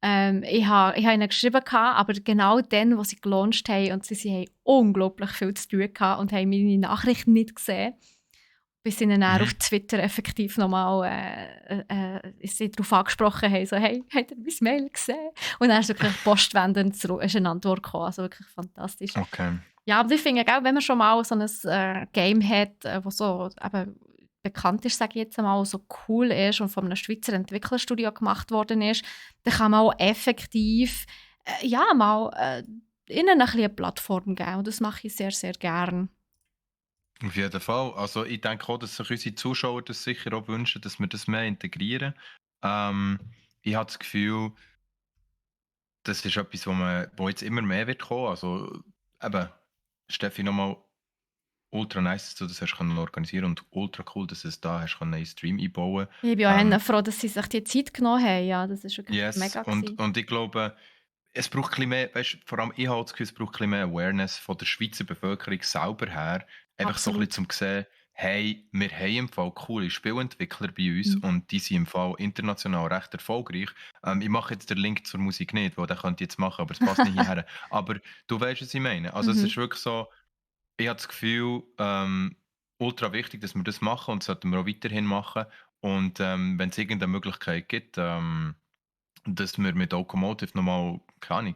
ich habe ihnen geschrieben, aber genau dann, wo sie gelauncht haben, und sie haben unglaublich viel zu tun gehabt und haben meine Nachricht nicht gesehen, bis sie ihnen auf Twitter effektiv nochmal darauf angesprochen haben, so, hey, habt ihr mein Mail gesehen? Und dann ist wirklich postwendend eine Antwort gekommen, also wirklich fantastisch. Okay. Ja, aber ich finde auch, wenn man schon mal so ein Game hat, das so eben bekannt ist, sage ich jetzt einmal, so cool ist und von einem Schweizer Entwicklerstudio gemacht worden ist, dann kann man auch effektiv ihnen ein bisschen eine Plattform geben. Und das mache ich sehr, sehr gern. Auf jeden Fall. Also ich denke auch, dass sich unsere Zuschauer das sicher auch wünschen, dass wir das mehr integrieren. Ich habe das Gefühl, das ist etwas, wo jetzt immer mehr wird kommen. Also eben, Steffi, nochmal ultra nice, dass du das hast können organisieren und ultra cool, dass du es da hast können einen Stream einbauen. Ich bin auch froh, dass sie sich die Zeit genommen haben. Ja, das ist wirklich Yes, mega gewesen. und ich glaube, es braucht ein bisschen mehr, weißt, vor allem ich habe das Gefühl, es braucht ein bisschen mehr Awareness von der Schweizer Bevölkerung selber her. Einfach so ein bisschen zum sehen, hey, wir haben im Fall coole Spielentwickler bei uns und die sind im Fall international recht erfolgreich. Ich mache jetzt den Link zur Musik nicht, weil den könnt ihr jetzt machen, aber es passt nicht hierher. Aber du weißt, was ich meine. Also es ist wirklich so, ich habe das Gefühl, ultra wichtig, dass wir das machen und das sollten wir auch weiterhin machen. Und wenn es irgendeine Möglichkeit gibt, dass wir mit Automotive nochmal, keine Ahnung,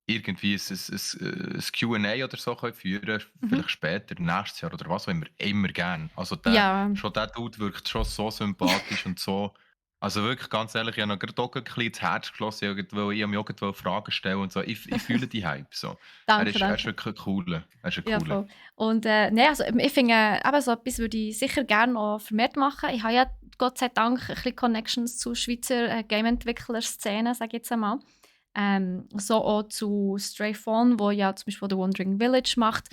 irgendwie ein Q&A oder so können führen, vielleicht später, nächstes Jahr oder was auch immer gern. Also schon der Dude wirkt schon so sympathisch und so. Also wirklich, ganz ehrlich, ich habe noch gerade auch ein bisschen ins Herz geschlossen, ich habe mir auch Fragen stellen und so. Ich fühle die Hype so. Danke, Er ist wirklich ein cooler. Ja, voll. Und also ich finde, eben so etwas würde ich sicher gerne auch vermehrt machen. Ich habe ja Gott sei Dank ein bisschen Connections zu Schweizer Game-Entwickler-Szenen, sage ich jetzt einmal. So auch zu Stray Phone, wo ja zum Beispiel The Wandering Village macht.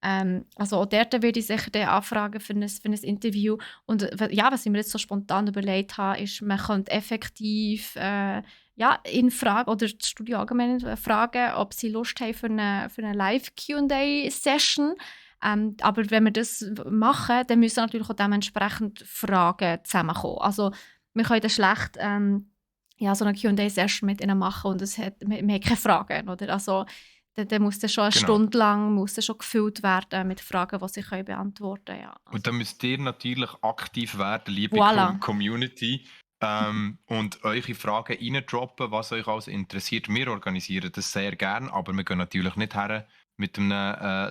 Also auch dort würde ich sicher den anfragen für ein Interview. Und ja, was ich mir jetzt so spontan überlegt habe, ist, man könnte effektiv ihn fragen, oder das Studio allgemein fragen, ob sie Lust haben für eine Live-Q&A-Session. Aber wenn wir das machen, dann müssen natürlich auch dementsprechend Fragen zusammenkommen. Also wir können dann schlecht so eine Q&A-Session mit ihnen machen und wir haben keine Fragen. Oder? Also dann muss das schon eine Stunde lang schon gefüllt werden mit Fragen, die sie können beantworten können. Ja. Also. Und dann müsst ihr natürlich aktiv werden, liebe Community. Und eure Fragen reindroppen, was euch alles interessiert. Wir organisieren das sehr gerne, aber wir gehen natürlich nicht her mit einem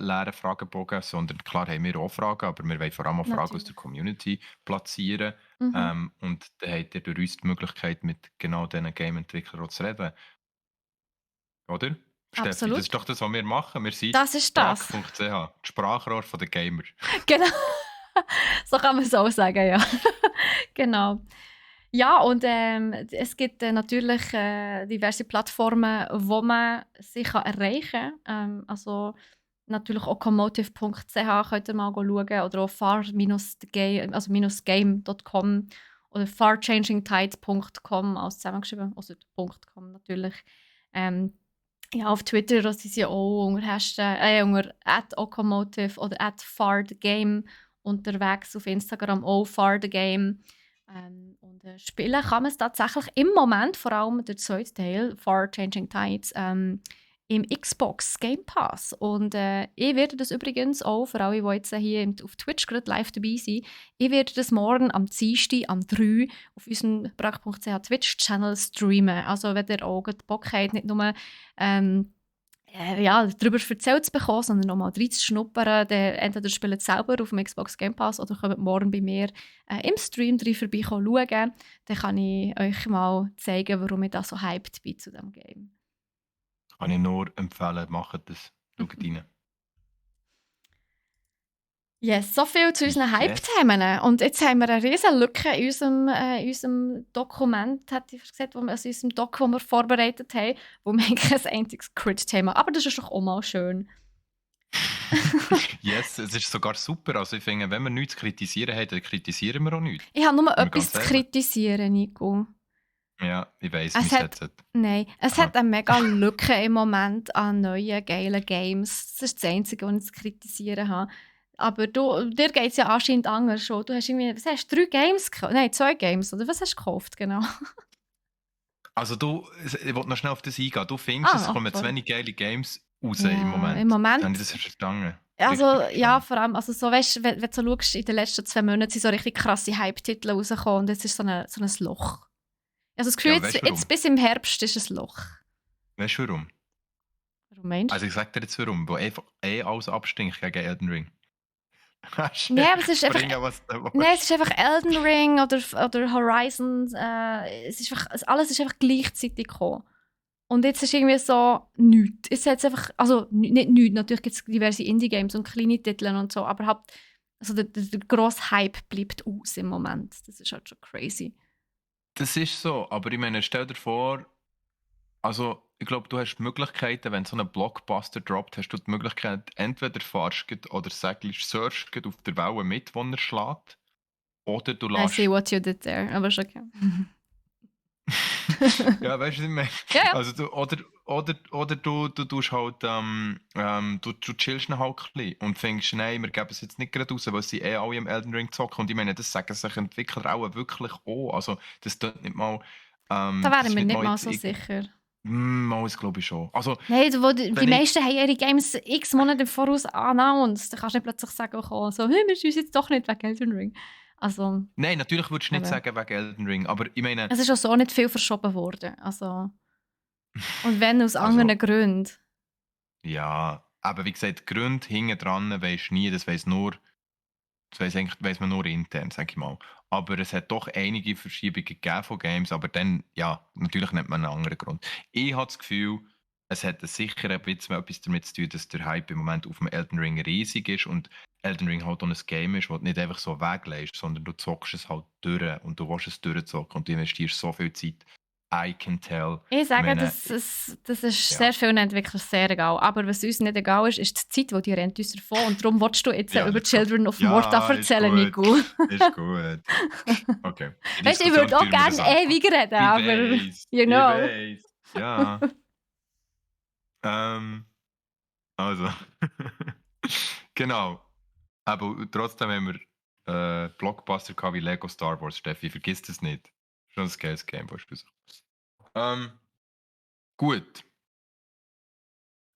leeren Fragebogen, sondern klar haben wir auch Fragen, aber wir wollen vor allem auch Fragen aus der Community platzieren. Und dann habt ihr durch uns die Möglichkeit, mit genau diesen Game-Entwicklern zu reden. Oder? Steffi, Absolut. das ist doch das, was wir machen. Wir sind Sprach.ch, das Sprachrohr der Gamer. Genau. So kann man es auch sagen, ja. Genau. Ja, und es gibt natürlich diverse Plattformen, wo man sich erreichen kann. Also natürlich auch automotive.ch könnt ihr mal schauen oder auch far-game.com oder farchangingtide.com, alles zusammengeschrieben, also .com natürlich. Auf Twitter sind sie auch unter @automotive oder @farthegame unterwegs, auf Instagram auch farthegame. Und spielen kann man es tatsächlich im Moment, vor allem der zweite Teil, Far Changing Tides, im Xbox Game Pass. Und ich werde das übrigens auch, für alle, die jetzt hier auf Twitch gerade live dabei sind, ich werde das morgen am Dienstag, am 3 auf unserem brack.ch Twitch-Channel streamen. Also wenn ihr auch Bock habt, nicht nur darüber erzählt zu bekommen, sondern noch mal reinzuschnuppern, dann entweder spielt selber auf dem Xbox Game Pass oder kommt morgen bei mir im Stream vorbei schauen. Dann kann ich euch mal zeigen, warum ich da so hyped bin zu diesem Game. Kann ich nur empfehlen, macht das. Schaut rein. Yes, so viel zu unseren Hype-Themen. Und jetzt haben wir eine riesige Lücke in unserem Dokument, hätte ich gesagt, in unserem Doc, das wir vorbereitet haben, wo wir kein einziges Crit-Thema. Aber das ist doch auch mal schön. Yes, es ist sogar super. Also ich finde, wenn wir nichts zu kritisieren haben, dann kritisieren wir auch nichts. Ich habe nur etwas zu kritisieren, Nico. Ja, ich weiss, es hat eine mega Lücke im Moment an neuen, geilen Games. Das ist das Einzige, was ich zu kritisieren habe. Aber dir geht es ja anscheinend anders schon. Du hast irgendwie, was hast du, 3 Games gekauft? Nein, 2 Games, oder was hast du gekauft, genau? Also ich wollte noch schnell auf das eingehen. Du findest, es kommen zu wenig geile Games raus im Moment. Im Moment. Habe ich das verstanden? Also ja, vor allem, also so, weißt, wenn du so schaust, in den letzten 2 Monaten sind so richtig krasse Hype-Titel rausgekommen und jetzt ist so ein Loch. Also das Gefühl, jetzt bis im Herbst ist ein Loch. Weißt du warum? Warum meinst du? Also ich sag dir jetzt warum, wo alles abstinkt gegen Elden Ring. Nee, aber es ist einfach. Bringen, was du Nein, willst. es ist einfach Elden Ring oder Horizon. Es ist einfach, alles ist einfach gleichzeitig gekommen. Und jetzt ist irgendwie so nichts. Es hat einfach, also nicht nichts, natürlich gibt es diverse Indie-Games und kleine Titel und so, aber halt, also der grosse Hype bleibt aus im Moment. Das ist halt schon crazy. Das ist so, aber ich meine, stell dir vor, also ich glaube, du hast die Möglichkeiten, wenn so ein Blockbuster droppt, hast du die Möglichkeit, entweder fahrst du oder surfst du auf der Welle mit, wo er schlägt, oder du I see lässt. what you did there, aber ist okay. Ja, weißt du, was ich meine? Ja, ja. Also oder du tust halt, du chillst ihn halt ein bisschen und findest, nein, wir geben es jetzt nicht gerade raus, weil sie alle im Elden Ring zocken. Und ich meine, das sagen sich Entwickler auch wirklich auch. Also das tut nicht mal, Da das wären ist wir nicht nicht mal mal jetzt so sicher. mal, das glaube ich schon. Also, Nein, die wenn ich, meisten haben ihre Games x Monate im Voraus announced. Da kannst du nicht plötzlich sagen, oh, so, hey, wir schießen jetzt doch nicht wegen Elden Ring. Also, nein, natürlich würdest du nicht eben. sagen wegen Elden Ring, aber ich meine, Es ist auch so nicht viel verschoben worden. Also, und wenn aus also, anderen Gründen. ja, aber wie gesagt, die Gründe hinten dran weisst du nie, das weiss man nur intern, sag ich mal. Aber es hat doch einige Verschiebungen gegeben von Games, aber dann, ja, natürlich nennt man einen anderen Grund. Ich habe das Gefühl, es hat sicher ein bisschen etwas damit zu tun, dass der Hype im Moment auf dem Elden Ring riesig ist und Elden Ring halt auch ein Game ist, das du nicht einfach so weglässt, sondern du zockst es halt durch und du willst es durchzocken und du investierst so viel Zeit. I can tell. Ich Ich sage, meine, das ist ja, sehr vielen Entwicklern sehr egal. Aber was uns nicht egal ist, ist die Zeit, die die rennt uns davon. Und darum willst du jetzt ja, über ist gut. Children of Morta Ja, ist erzählen, gut. Nico. Ist gut. Okay. Die Weißt du, ich Diskussion würde auch führen wir gerne das andere Mal. ewig reden, Ich aber weiß, you ich know. weiß. Ja. Ähm, also. Genau. Aber trotzdem haben wir Blockbuster gehabt wie Lego Star Wars, Steffi. Vergiss das nicht. Schon ein geiles Game, beispielsweise. Ähm, gut.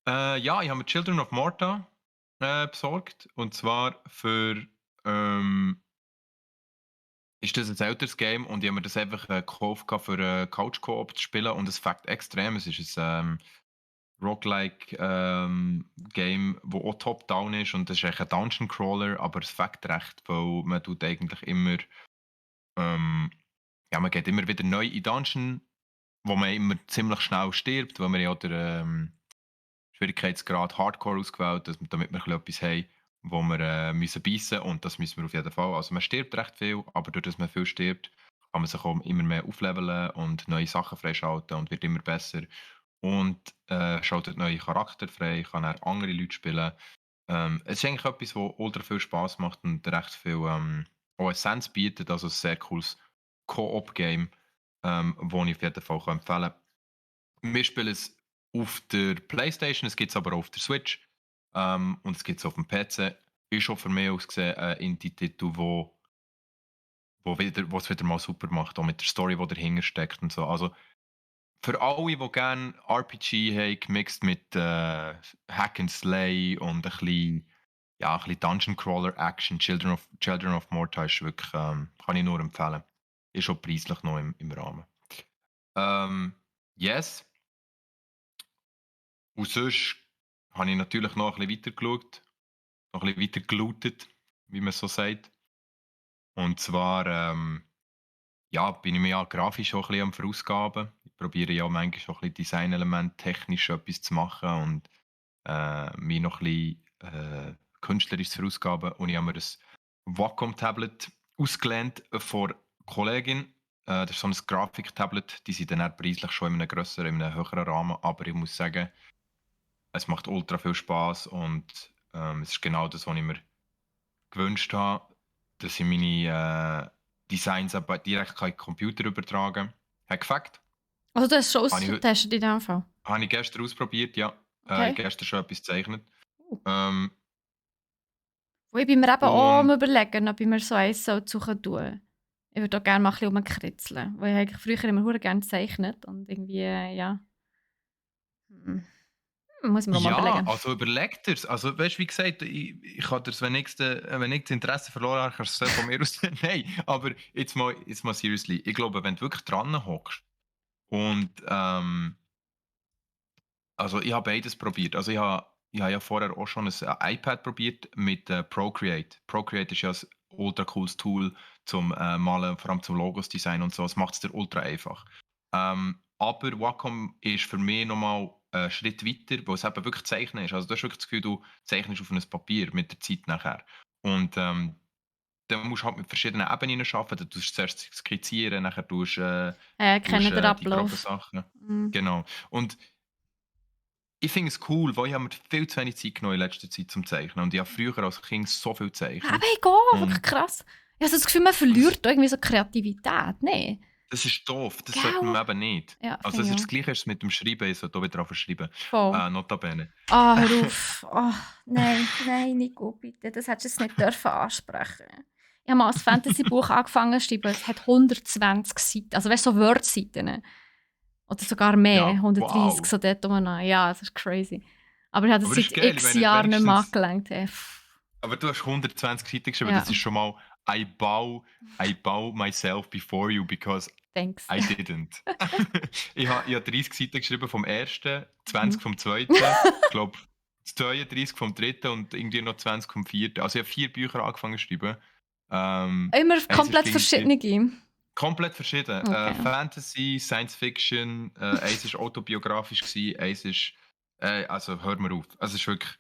Ja, ich habe mir Children of Morta besorgt. Und zwar für. Ähm, ist das ein älteres Game und ich habe mir das einfach gekauft gehabt, für Couch-Koop zu spielen und es fängt extrem. Es ist ein Roguelike Game, wo auch top-down ist und das ist eigentlich ein Dungeon Crawler, aber es fängt recht, weil man tut eigentlich immer, ähm, ja, man geht immer wieder neu in Dungeon, wo man immer ziemlich schnell stirbt, weil wir ja den Schwierigkeitsgrad Hardcore ausgewählt, damit wir ein bisschen etwas haben, wo wir müssen beißen und das müssen wir auf jeden Fall. Also man stirbt recht viel, aber dadurch, dass man viel stirbt, kann man sich auch immer mehr aufleveln und neue Sachen freischalten und wird immer besser. Und schaltet neue Charakter frei, kann auch andere Leute spielen. Es ist eigentlich etwas, was ultra viel Spaß macht und recht viel auch Essenz bietet. Also ein sehr cooles Co-op-Game, das ich auf jeden Fall empfehlen kann. Wir spielen es auf der Playstation, es gibt es aber auch auf der Switch und es gibt es auf dem PC. Ist schon für mich aus gesehen ein Indie-Titel, wo es wieder mal super macht, auch mit der Story, die dahinter steckt und so. Also für alle, die gerne RPG haben, gemixt mit Hack and Slay und ein bisschen Dungeon Crawler Action, Children of Morta ist wirklich, kann ich nur empfehlen. Ist auch preislich noch im Rahmen. Yes. Und sonst habe ich natürlich noch ein bisschen weiter geschaut, noch ein bisschen weiter gelootet, wie man so sagt. Und zwar ja, bin ich mir ja grafisch auch ein bisschen am Verausgaben. Ich probiere ja manchmal auch ein bisschen Designelement technisch etwas zu machen und mich noch ein bisschen künstlerisch zu verausgaben. Und ich habe mir das Wacom-Tablet ausgelehnt von Kollegin. Das ist so ein Grafik-Tablet. Die sind dann eher preislich schon in einem grösseren, in einem höheren Rahmen. Aber ich muss sagen, es macht ultra viel Spaß und es ist genau das, was ich mir gewünscht habe, dass ich meine Designs aber direkt in den Computer übertragen kann. Hat gefällt. Also, du hast schon Habe ich, ausgetestet in dem Fall. habe ich gestern ausprobiert, ja. Okay. Gestern schon etwas gezeichnet. Uh. Ähm, Wo ich bin mir eben auch am und überlegen, ob ich mir so eins suchen tue. Ich würde auch gerne mal ein bisschen rumkritzeln. Weil ich eigentlich früher immer verdammt gerne gezeichnet und irgendwie, ja. Hm. Muss ich mir auch mal ja, überlegen. also überleg dir's. Also, weißt du, wie gesagt, ich kann dir's, wenn ich das Interesse verloren habe, kannst du es von mir aus. Nein, aber jetzt mal seriously. Ich glaube, wenn du wirklich dran hockst und also ich habe beides probiert. Also ich habe ich habe ja vorher auch schon ein iPad probiert mit Procreate. Procreate ist ja ein ultra cooles Tool zum Malen, vor allem zum Logos-Design und so. Es macht es dir ultra einfach. Aber Wacom ist für mich nochmal einen Schritt weiter, wo es eben wirklich Zeichnen ist. Also du hast wirklich das Gefühl, du zeichnest auf ein Papier mit der Zeit nachher. Und dann musst du halt mit verschiedenen Ebenen arbeiten. Du tust zuerst skizzieren, nachher tust Ich kenne den die groben Ablauf. Sachen. Mhm. Genau. Und ich finde es cool, weil ich habe mir viel zu wenig Zeit genommen in letzter Zeit zum Zeichnen. Und ich habe früher als Kind so viel Aber gezeichnet. ich gehe, wirklich Und krass. Ich habe so das Gefühl, man das, verliert irgendwie so Kreativität. Nee. das ist doof, das sollte Gell? man eben nicht. Ja, Also finde es ich ist auch. das Gleiche ist mit dem Schreiben, ich sollte auch wieder verschreiben. Voll. Notabene. Ah, hör auf. Ah, nein, nein, Nico, bitte. Das hättest du jetzt nicht dürfen ansprechen. Ich habe mal ein Fantasy-Buch angefangen zu schreiben. Es hat 120 Seiten. Also weißt du, so Word-Seiten. Oder sogar mehr. Ja, 130, wow. so dort umeinander. Ja, das ist crazy. Aber ich habe das Aber das ist seit geil, ich x meine, Jahren nicht mehr wenigstens. angelangt. Ey. Pff. Aber du hast 120 Seiten geschrieben, Ja, das ist schon mal I bow myself before you because thanks. I didn't. Ich habe 30 Seiten geschrieben vom ersten, 20 Mhm. vom zweiten, ich glaube 32 vom dritten und irgendwie noch 20 vom vierten. Also ich habe 4 Bücher angefangen zu schreiben. Immer Eins ist komplett gleichzeitig verschiedene. komplett verschieden. Okay. Fantasy, Science Fiction, eins war autobiografisch, eins ist also hör mir auf. Also es ist wirklich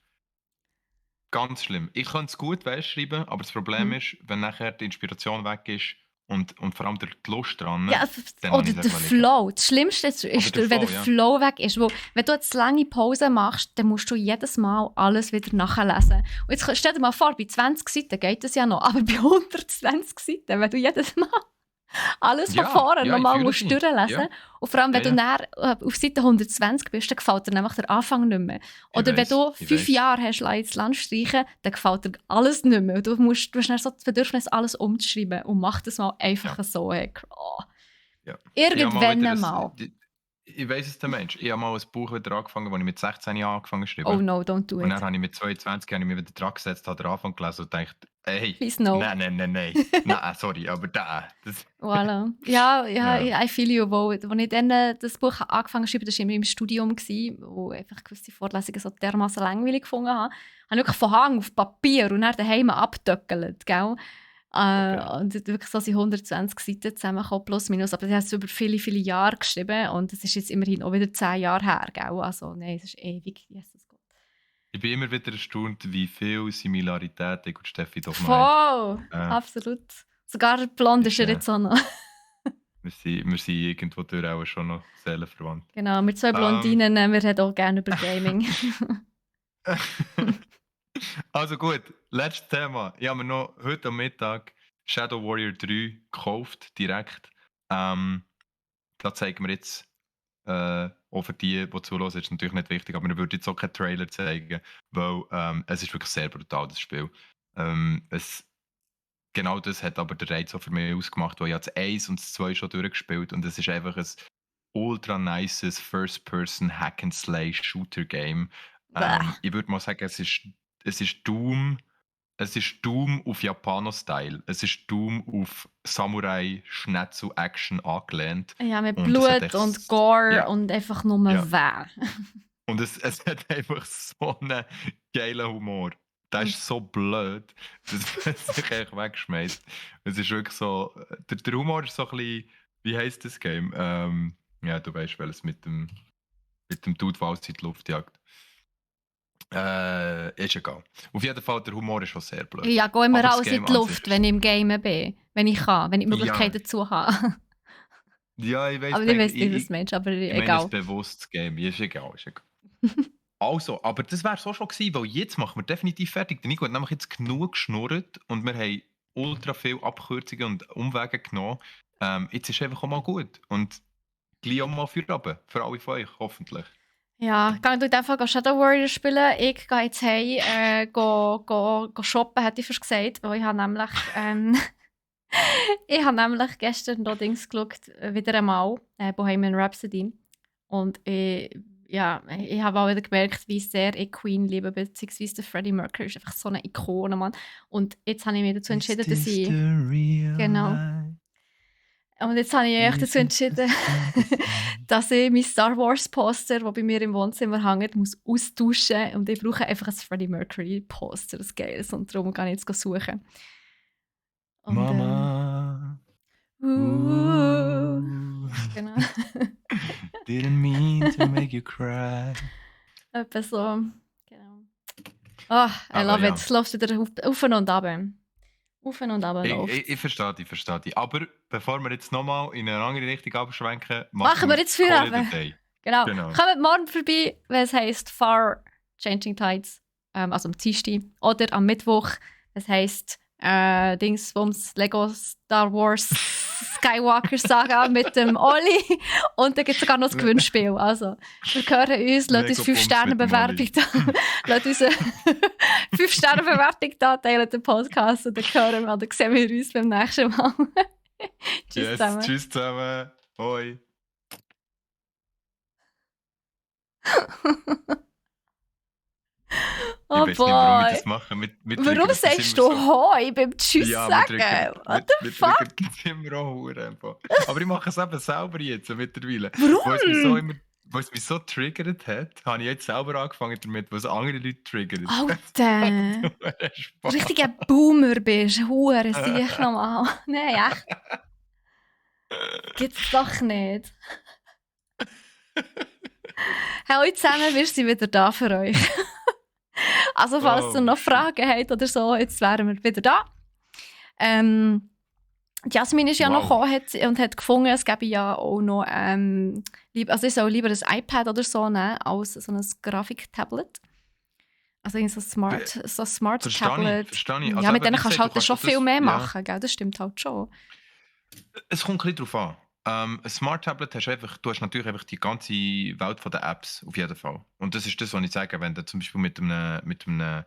ganz schlimm. Ich könnte es gut schreiben, aber das Problem Mhm. ist, wenn nachher die Inspiration weg ist und vor allem die Lust dran, Ja, dann habe oder ich es der einfach liegen. Flow. Das Schlimmste ist, Oder der wenn der Flow, ja. Flow weg ist. Wo, wenn du jetzt lange Pause machst, dann musst du jedes Mal alles wieder nachlesen. Und jetzt stell dir mal vor, bei 20 Seiten geht das ja noch, aber bei 120 Seiten, wenn du jedes Mal alles von Ja, vorne ja, ich nochmal fühle musst dich. durchlesen. Ja, Und vor allem, wenn ja, du ja. dann auf Seite 120 bist, dann gefällt dir nämlich der Anfang nicht mehr. Ich Oder wenn weiss, du ich 5 weiss. Jahre hast ins Land streichen, dann gefällt dir alles nicht mehr. Und du hast dann so das Bedürfnis, alles umzuschreiben. Und mach das mal einfach Ja, so. Hey. Oh. ja. Ich habe mal Irgendwann wieder mal. ich weiss es, der Mensch. Ich habe mal ein Buch wieder angefangen, das ich mit 16 Jahren angefangen zu Oh schreiben. no, don't do Und dann it. habe ich mit 22 habe ich mich wieder dran gesetzt, habe den Anfang gelesen und gedacht, hey, Please no. nein. Nein, sorry, aber das. Voilà. Ja, Ja. I feel you. Als ich dann das Buch angefangen habe, das war immer im Studium, wo einfach gewisse Vorlesungen so dermaßen langweilig gefunden habe. Ich habe wirklich von Hang auf Papier und dann daheim abgetöckelt, gell? Okay. Und wirklich so sind 120 Seiten zusammengekommen, plus minus. Aber ich habe es über viele, viele Jahre geschrieben und es ist jetzt immerhin auch wieder 10 Jahre her, gell? Also nein, es ist ewig. Jesus Gott. Ich bin immer wieder erstaunt, wie viele Similaritäten ich und Steffi doch noch haben. Voll! Absolut. Sogar blond ist er jetzt auch noch. Wir sind irgendwo durch auch schon noch seelenverwandt. Genau, mit 2 Ähm, Blondinen, wir reden auch gerne über Gaming. Also gut, letztes Thema. Ich habe mir noch heute am Mittag Shadow Warrior 3 gekauft, direkt. Da zeigen wir jetzt, auch für die zuhören, ist natürlich nicht wichtig, aber wir würden jetzt auch keinen Trailer zeigen, weil es ist wirklich sehr brutal, das Spiel. Genau das hat aber den Reiz auch für mich ausgemacht, weil ich habe das 1 und das 2 schon durchgespielt und es ist einfach ein ultra nices First-Person-Hack-and-Slay-Shooter-Game. Bäh. Ich würde mal sagen, es ist Doom. Es ist Doom auf Japano-Style. Es ist Doom auf Samurai-Schnetzel-Action angelehnt. Ja, mit Und es hat Blut echt, und Gore ja, und einfach nur ja. weh. Und es hat einfach so einen geilen Humor. Der ist so blöd, dass man sich echt wegschmeißt. Es ist wirklich so. Der Humor ist so ein bisschen. Wie heisst das Game? Ja, du weißt, welches mit dem Dude, der alles in die Luft jagt. Ist egal. Auf jeden Fall, der Humor ist schon sehr blöd. Ja, gehe immer Aber das raus in Game die an sich Luft, wenn ich im Game bin. Wenn ich kann, wenn ich die Ja, Möglichkeit dazu habe. ja, ich weiß Aber ich weiß nicht, was du meinst, aber ich meine egal. es bewusst, das Game. Ist egal, ist egal. Also, aber das wäre so schon gewesen, weil jetzt machen wir definitiv fertig. Der Nico hat nämlich jetzt genug geschnurrt und wir haben ultra viele Abkürzungen und Umwege genommen. Jetzt ist einfach auch mal gut. Und gleich auch mal für runter. Für alle von euch, hoffentlich. Ja, ich gehe in dem Fall Shadow Warrior spielen. Ich gehe jetzt heim, go shoppen, hätte ich fast gesagt. Weil ich habe nämlich, ich habe nämlich gestern noch Dings geschaut, wieder einmal, Bohemian Rhapsody. Und ich habe auch wieder gemerkt, wie sehr ich Queen liebe, beziehungsweise der Freddie Mercury ist einfach so eine Ikone, Mann. Und jetzt habe ich mich dazu entschieden, dass ich... Genau. Und jetzt habe ich echt dazu entschieden, dass ich mein Star Wars Poster, das bei mir im Wohnzimmer hängt, muss austauschen. Und ich brauche einfach ein Freddie Mercury Poster, ein geiles. Und darum kann ich jetzt suchen. Und, Mama. Genau. Didn't mean to make you cry. Etwa so. Genau. Oh, I love it. Es läuft wieder auf und ab. Auf und ab läuft. Ich verstehe dich. Aber bevor wir jetzt nochmal in eine andere Richtung abschwenken, machen wir jetzt Feierabend. Genau. Kommt morgen vorbei, wenn es heisst Far Changing Tides, also am Dienstag. Oder am Mittwoch, es heisst Dingsbums Lego Star Wars Skywalker Saga mit dem Oli. Und dann gibt es sogar noch das Gewinnspiel. Also, wir hören uns, lasst uns 5-Sterne-Bewertung da. Lasst uns eine 5-Sterne-Bewertung da, teilen den Podcast und dann hören wir, dann sehen wir uns beim nächsten Mal. Tschüss zusammen. Tschüss zusammen. Hoi. Oh ich weiß nicht, warum wir das machen. Warum sagst du Hoi beim Tschüss sagen? What the fuck? Immer auch einfach. Aber ich mache es eben selber jetzt mittlerweile. Warum? Weil es mich so triggert hat, habe ich jetzt selber angefangen damit, was andere Leute triggern. Alter! Richtiger Boomer bist, Hure, sehe ich nochmal. Nein, echt. Gibt's doch nicht. Hallo zusammen, wir sind wieder da für euch. Also, falls ihr noch Fragen habt oder so, jetzt wären wir wieder da. Jasmin ist ja noch gekommen und hat gefunden, es gäbe ja auch noch, also ich soll lieber ein iPad oder so nehmen, als so ein Grafiktablet. Also so ein Smart Tablet. Verstehe ich. Also ja, mit denen kannst du halt schon viel mehr machen, gell? Das stimmt halt schon. Es kommt ein bisschen darauf an. Ein Smart Tablet hast du hast natürlich einfach die ganze Welt der Apps, auf jeden Fall. Und das ist das, was ich sage, wenn du zum Beispiel mit einem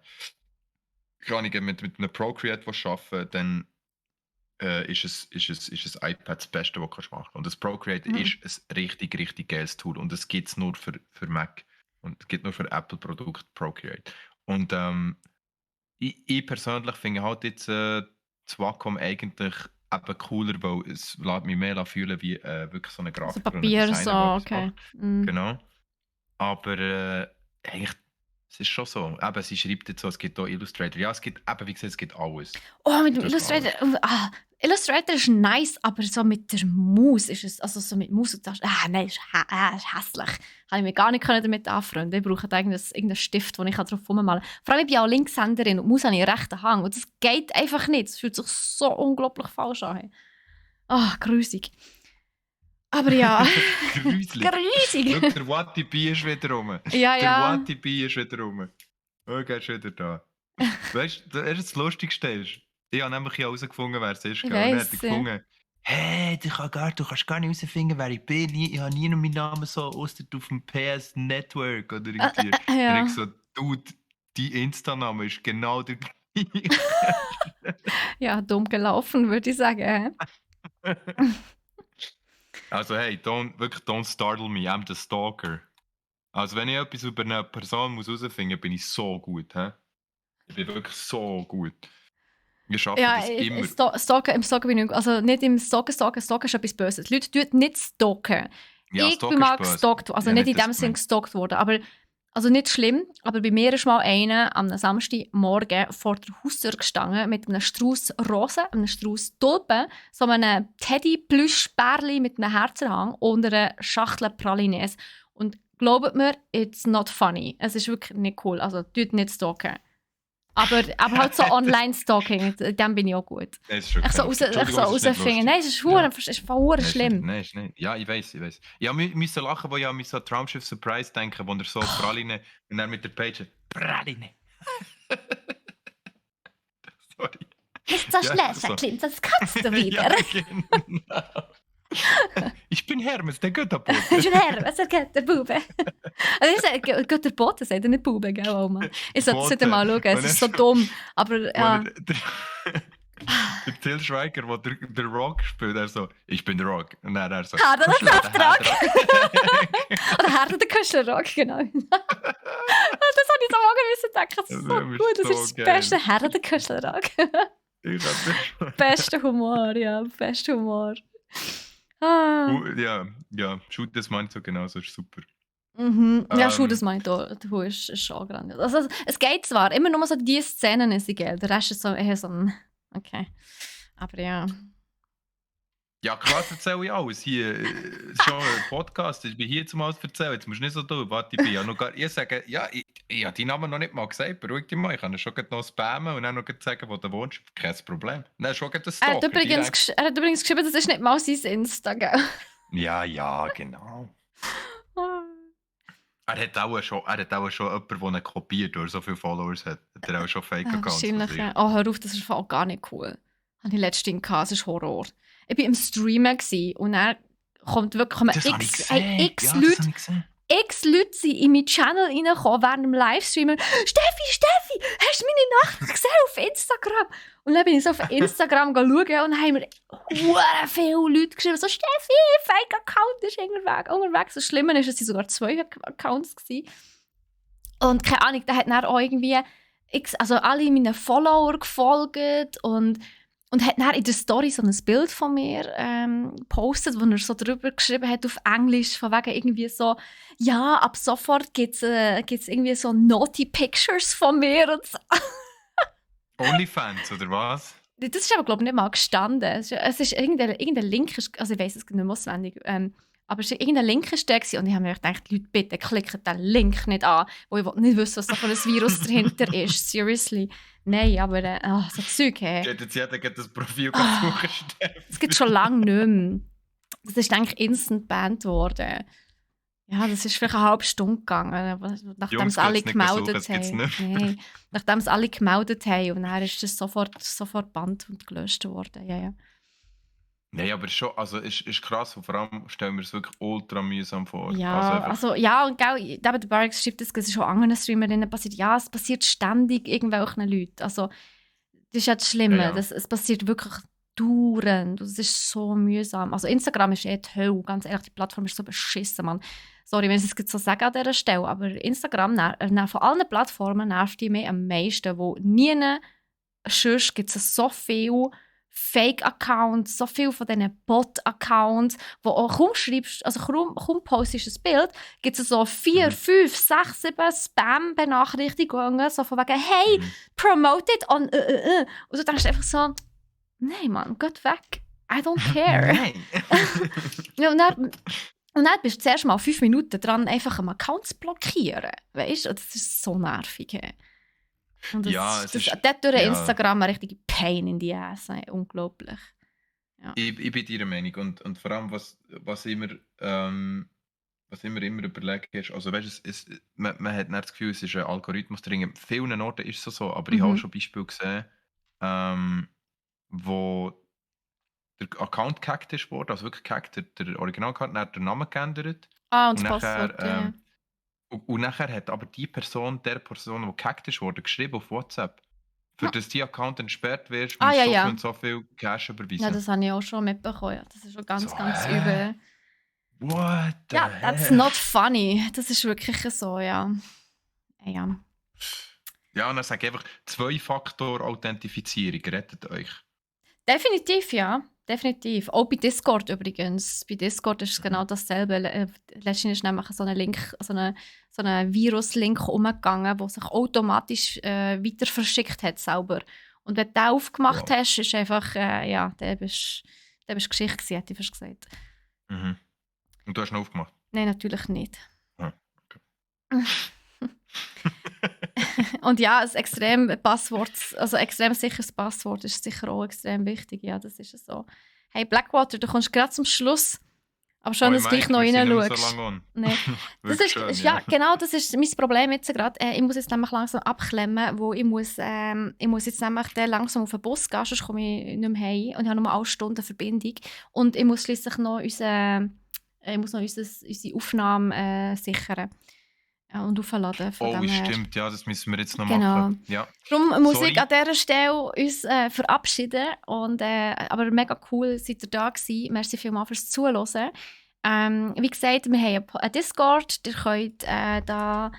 Procreate arbeiten, dann ist ein iPad das Beste, was du machen kannst. Und das Procreate ist ein richtig, richtig geiles Tool. Und es gibt es nur für Mac. Und es gibt nur für Apple-Produkte Procreate. Und ich persönlich finde halt jetzt das Wacom eigentlich eben cooler, weil es lässt mich mehr fühlen wie wirklich so eine Grafik. So Papier, so, okay. Genau. Aber eigentlich, es ist schon so. Eben, sie schreibt jetzt so, es gibt auch Illustrator. Ja, es gibt, eben, wie gesagt, es gibt alles. Oh, mit dem Illustrator. Illustrator ist nice, aber so mit der Maus ist es, also so mit Maus und Tasten, nein, ist hässlich. Habe ich mich gar nicht damit anfreunden. Ich brauche irgendeinen Stift, den ich drauf rummalen kann. Vor allem, ich bin auch Linkshänderin und Maus habe ich einen rechten Hang. Und das geht einfach nicht. Es fühlt sich so unglaublich falsch an. Grusig. Aber ja. Grusig. Schau, der Wati-B ist wieder rum. Ja. Der Wati-B ist wieder rum. Oh, er ist wieder da. Weißt du, das Lustigste ist, ich habe nämlich herausgefunden, wer es ist. Und er hat gefunden, hey, du kannst gar nicht herausfinden, wer ich bin. Ich habe nie noch meinen Namen so ausser auf dem PS Network oder irgendwie. Ja. Und ich so, Dude, dein Insta-Name ist genau der gleiche. Ja, dumm gelaufen, würde ich sagen. Also hey, don't startle me, I'm the stalker. Also wenn ich etwas über eine Person herausfinden muss, bin ich so gut. He? Ich bin wirklich so gut. Wir schaffen das immer. Stalken, im Stalken bin ich also nicht im Stalken ist etwas Böses. Die Leute tun nicht stalken. Ja, ich bin mal gestalkt worden, also ja, nicht in dem Sinne gestalkt worden, aber also nicht schlimm, aber bei mir ist mal einer am Samstagmorgen vor der Haustür gestanden mit einem Strauß Rosen, einem Strauß Tulpen, so einem Teddy-Plüsch-Bärli mit einem Herzerhang und einer Schachtel Pralines. Und glaubt mir, it's not funny. Es ist wirklich nicht cool. Also, tut nicht stalken. Aber halt so Online-Stalking, dem bin ich auch gut. Ich so rausfinden. Nein, es ist verdammt schlimm. Nein. Ja, ich weiß. Ich musste lachen, wo ich an so Traumschiff Surprise denke, wo er so Praline und dann mit der Page Praline. Sorry. Ist das schlecht, Klimt, das kannst du wieder. Ja, genau. Ich bin Hermes, der Götterbote. Ich bin Hermes, der Götterbube. Also Götterbote sagt er nicht Bube, gell, Oma? Ich sollte mal schauen, es ist so dumm. Aber ja. Der Till Schweiger, der der Rock spielt, er so, ich bin der Rock. Und dann er so, Herr der Rock. Oder Herr der Kuschelrock, genau. Das habe ich so lange müssen denken, das ist so gut, das ist das beste Herr der Kuschelrock. Bester Humor, ja, bester Humor. Ja, Shoot das meint so genauso, ist super. Ja, schon, Ähm, das meine ich da. Du ist schon grandios. Also, es geht zwar, immer nur so die Szenen sind geil. Der Rest ist so eher so ein. Okay. Aber ja. Ja, klar erzähle ich alles. Hier, es ist schon ein Podcast, ich bin hier zum alles erzählen. Jetzt musst du nicht so tun. Warte, ich bin ja noch gar... Ich sage, ja, ich habe deinen Namen noch nicht mal gesagt. Beruhig dich mal. Ich kann schon noch spammen und dann noch sagen, wo du wohnst. Kein Problem. Dann schon ein Stalker direkt. Er hat übrigens geschrieben, das ist nicht mal sein Insta, gell? Ja, genau. Er hat auch schon jemanden, der ihn kopiert, der so viele Followers hat. Hat er auch schon Fake-Accounts von Wahrscheinlich, sich. ja. Oh, hör auf, das ist voll gar nicht cool. Habe ich letztens gehabt, das ist Horror. Ich war im Streamen und dann kommen Das habe ich gesehen. X Ja, das Leute. habe ich gesehen. X Leute sind in meinen Channel reingekommen während dem Livestreamen. Steffi, hast du meine Nachricht gesehen auf Instagram? Und dann bin ich so auf Instagram schauen und dann haben mir hure viele Leute geschrieben, so Steffi, Fake-Account ist unterwegs. Das Schlimme ist, dass sie sogar 2 Accounts waren. Und keine Ahnung, da hat dann auch irgendwie also alle meinen Follower gefolgt und hat dann in der Story so ein Bild von mir gepostet, wo er so drüber geschrieben hat auf Englisch, von wegen irgendwie so, ja, ab sofort gibt's irgendwie so naughty Pictures von mir und so. Onlyfans, oder was? Das ist aber, glaube ich, nicht mal gestanden. Es ist irgendein Link, also ich weiss es nicht mehr auswendig, aber irgendein Link war da gewesen und ich habe mir gedacht, Leute, bitte klicken den Link nicht an, wo ich nicht wissen, was da für ein Virus dahinter ist. Seriously. Nein, aber so Zeug, hey. Jetzt jeder das Profil suchen, Steffi. Das gibt es schon lange nicht mehr. Das ist eigentlich instant banned worden. Ja, das ist vielleicht eine halbe Stunde gegangen, nachdem Jungs, es alle geht's nicht gemeldet suchen, das haben. gibt's nicht. Nein, nachdem es alle gemeldet haben und dann ist das sofort bannt und gelöscht worden. Ja. Nein, aber schon, also ist krass und vor allem stellen wir es wirklich ultra mühsam vor. Ja, einfach- ja, und gell, eben der Barracks schreibt, das ist schon anderen Streamerinnen passiert. Ja, es passiert ständig irgendwelchen Leuten. Also, das ist ja das Schlimme. Ja. Es passiert wirklich dauernd. Das ist so mühsam. Also, Instagram ist die Hölle. Ganz ehrlich, die Plattform ist so beschissen, Mann. Sorry, wenn ich es jetzt so sage an dieser Stelle, aber Instagram, von allen Plattformen nervt die mich am meisten, wo nie sonst gibt es so viel Fake-Accounts, so viel von diesen Bot-Accounts, wo auch kaum schreibst, also kaum postest ein Bild, gibt es so 4, 5, 6, 7 Spam-Benachrichtigungen, so von wegen, hey, promoted on Und du denkst einfach so, nein Mann, geht weg, I don't care. Nein! Ja, und dann bist du zuerst mal 5 Minuten dran, einfach einen Account zu blockieren. Weißt du, das ist so nervig. Hey. Und das ist durch Instagram eine richtige Pain in die Ass. Unglaublich. Ja. Ich bin deiner Meinung. Und vor allem, was immer überlegt ist, also weißt, man hat nicht das Gefühl, es ist ein Algorithmus drin. An vielen Orten ist es so, aber ich habe auch schon Beispiele gesehen, wo der Account gehackt ist worden, also wirklich gehackt, der Original-Account, hat den Namen geändert. Und das Passwort, ja. Und nachher hat aber die Person, die gehackt ist worden, geschrieben auf WhatsApp, für dass die Account entsperrt wird, musst du so viel und so viel Cash überweisen. Ja, das habe ich auch schon mitbekommen. Ja. Das ist schon ganz, So, ganz übel. What the Ja, that's not funny. Das ist wirklich so, ja. Ja. Ja, und dann sage ich einfach, 2-Faktor-Authentifizierung rettet euch. Definitiv, ja. Definitiv. Auch bei Discord übrigens. Bei Discord ist es genau dasselbe. Letztens ist nämlich so ein Link, so ein Virus-Link umgegangen, der sich automatisch weiter verschickt hat selber. Und wenn du den aufgemacht hast, ist einfach, ja, der bist Geschichte gewesen, hätte ich fast gesagt. Mhm. Und du hast ihn aufgemacht? Nein, natürlich nicht. Ah, okay. Und ja, ein extrem sicheres Passwort ist sicher auch extrem wichtig. Ja, das ist so. Hey, Blackwater, du kommst gerade zum Schluss. Aber schon, dass du gleich noch reinschaust. Nee. Das ist, schön, ja, genau, das ist mein Problem jetzt gerade. Ich muss jetzt nämlich langsam abklemmen, wo ich muss jetzt nämlich langsam auf den Bus gehen, sonst komme ich nicht mehr heim. Und ich habe nur eine Stunde Verbindung. Und ich muss schliesslich noch unsere Aufnahme sichern. Und aufladen. Stimmt, ja, das müssen wir jetzt noch machen. Ja. Darum muss ich an dieser Stelle uns verabschieden. Aber mega cool, seid ihr da gewesen. Merci vielmals fürs Zuhören. Wie gesagt, wir haben einen Discord. Ihr könnt da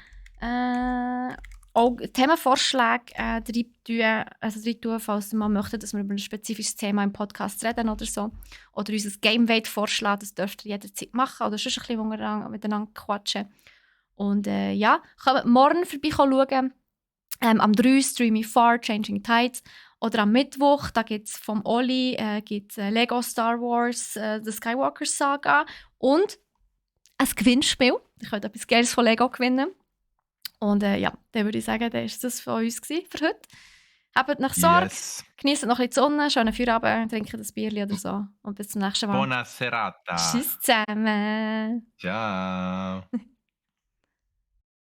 auch Themenvorschläge rein tun, falls ihr mal möchtet, dass wir über ein spezifisches Thema im Podcast reden oder so. Oder uns ein Game vorschlagen, das dürft ihr jederzeit machen. Oder sonst ein bisschen miteinander quatschen. Und ja, kommt morgen vorbei schauen. Am 3 streame ich Far Changing Tides. Oder am Mittwoch, da gibt es vom Oli gibt's, Lego Star Wars, The Skywalker Saga. Und ein Gewinnspiel. Ihr könnt etwas Geiles von Lego gewinnen. Und ja, dann würde ich sagen, das war das von uns für heute. Habt nach Sorge, genießt noch ein bisschen die Sonne, schönen Feierabend, trinkt ein Bierchen oder so. Und bis zum nächsten Mal. Buona serata. Tschüss zusammen. Ciao.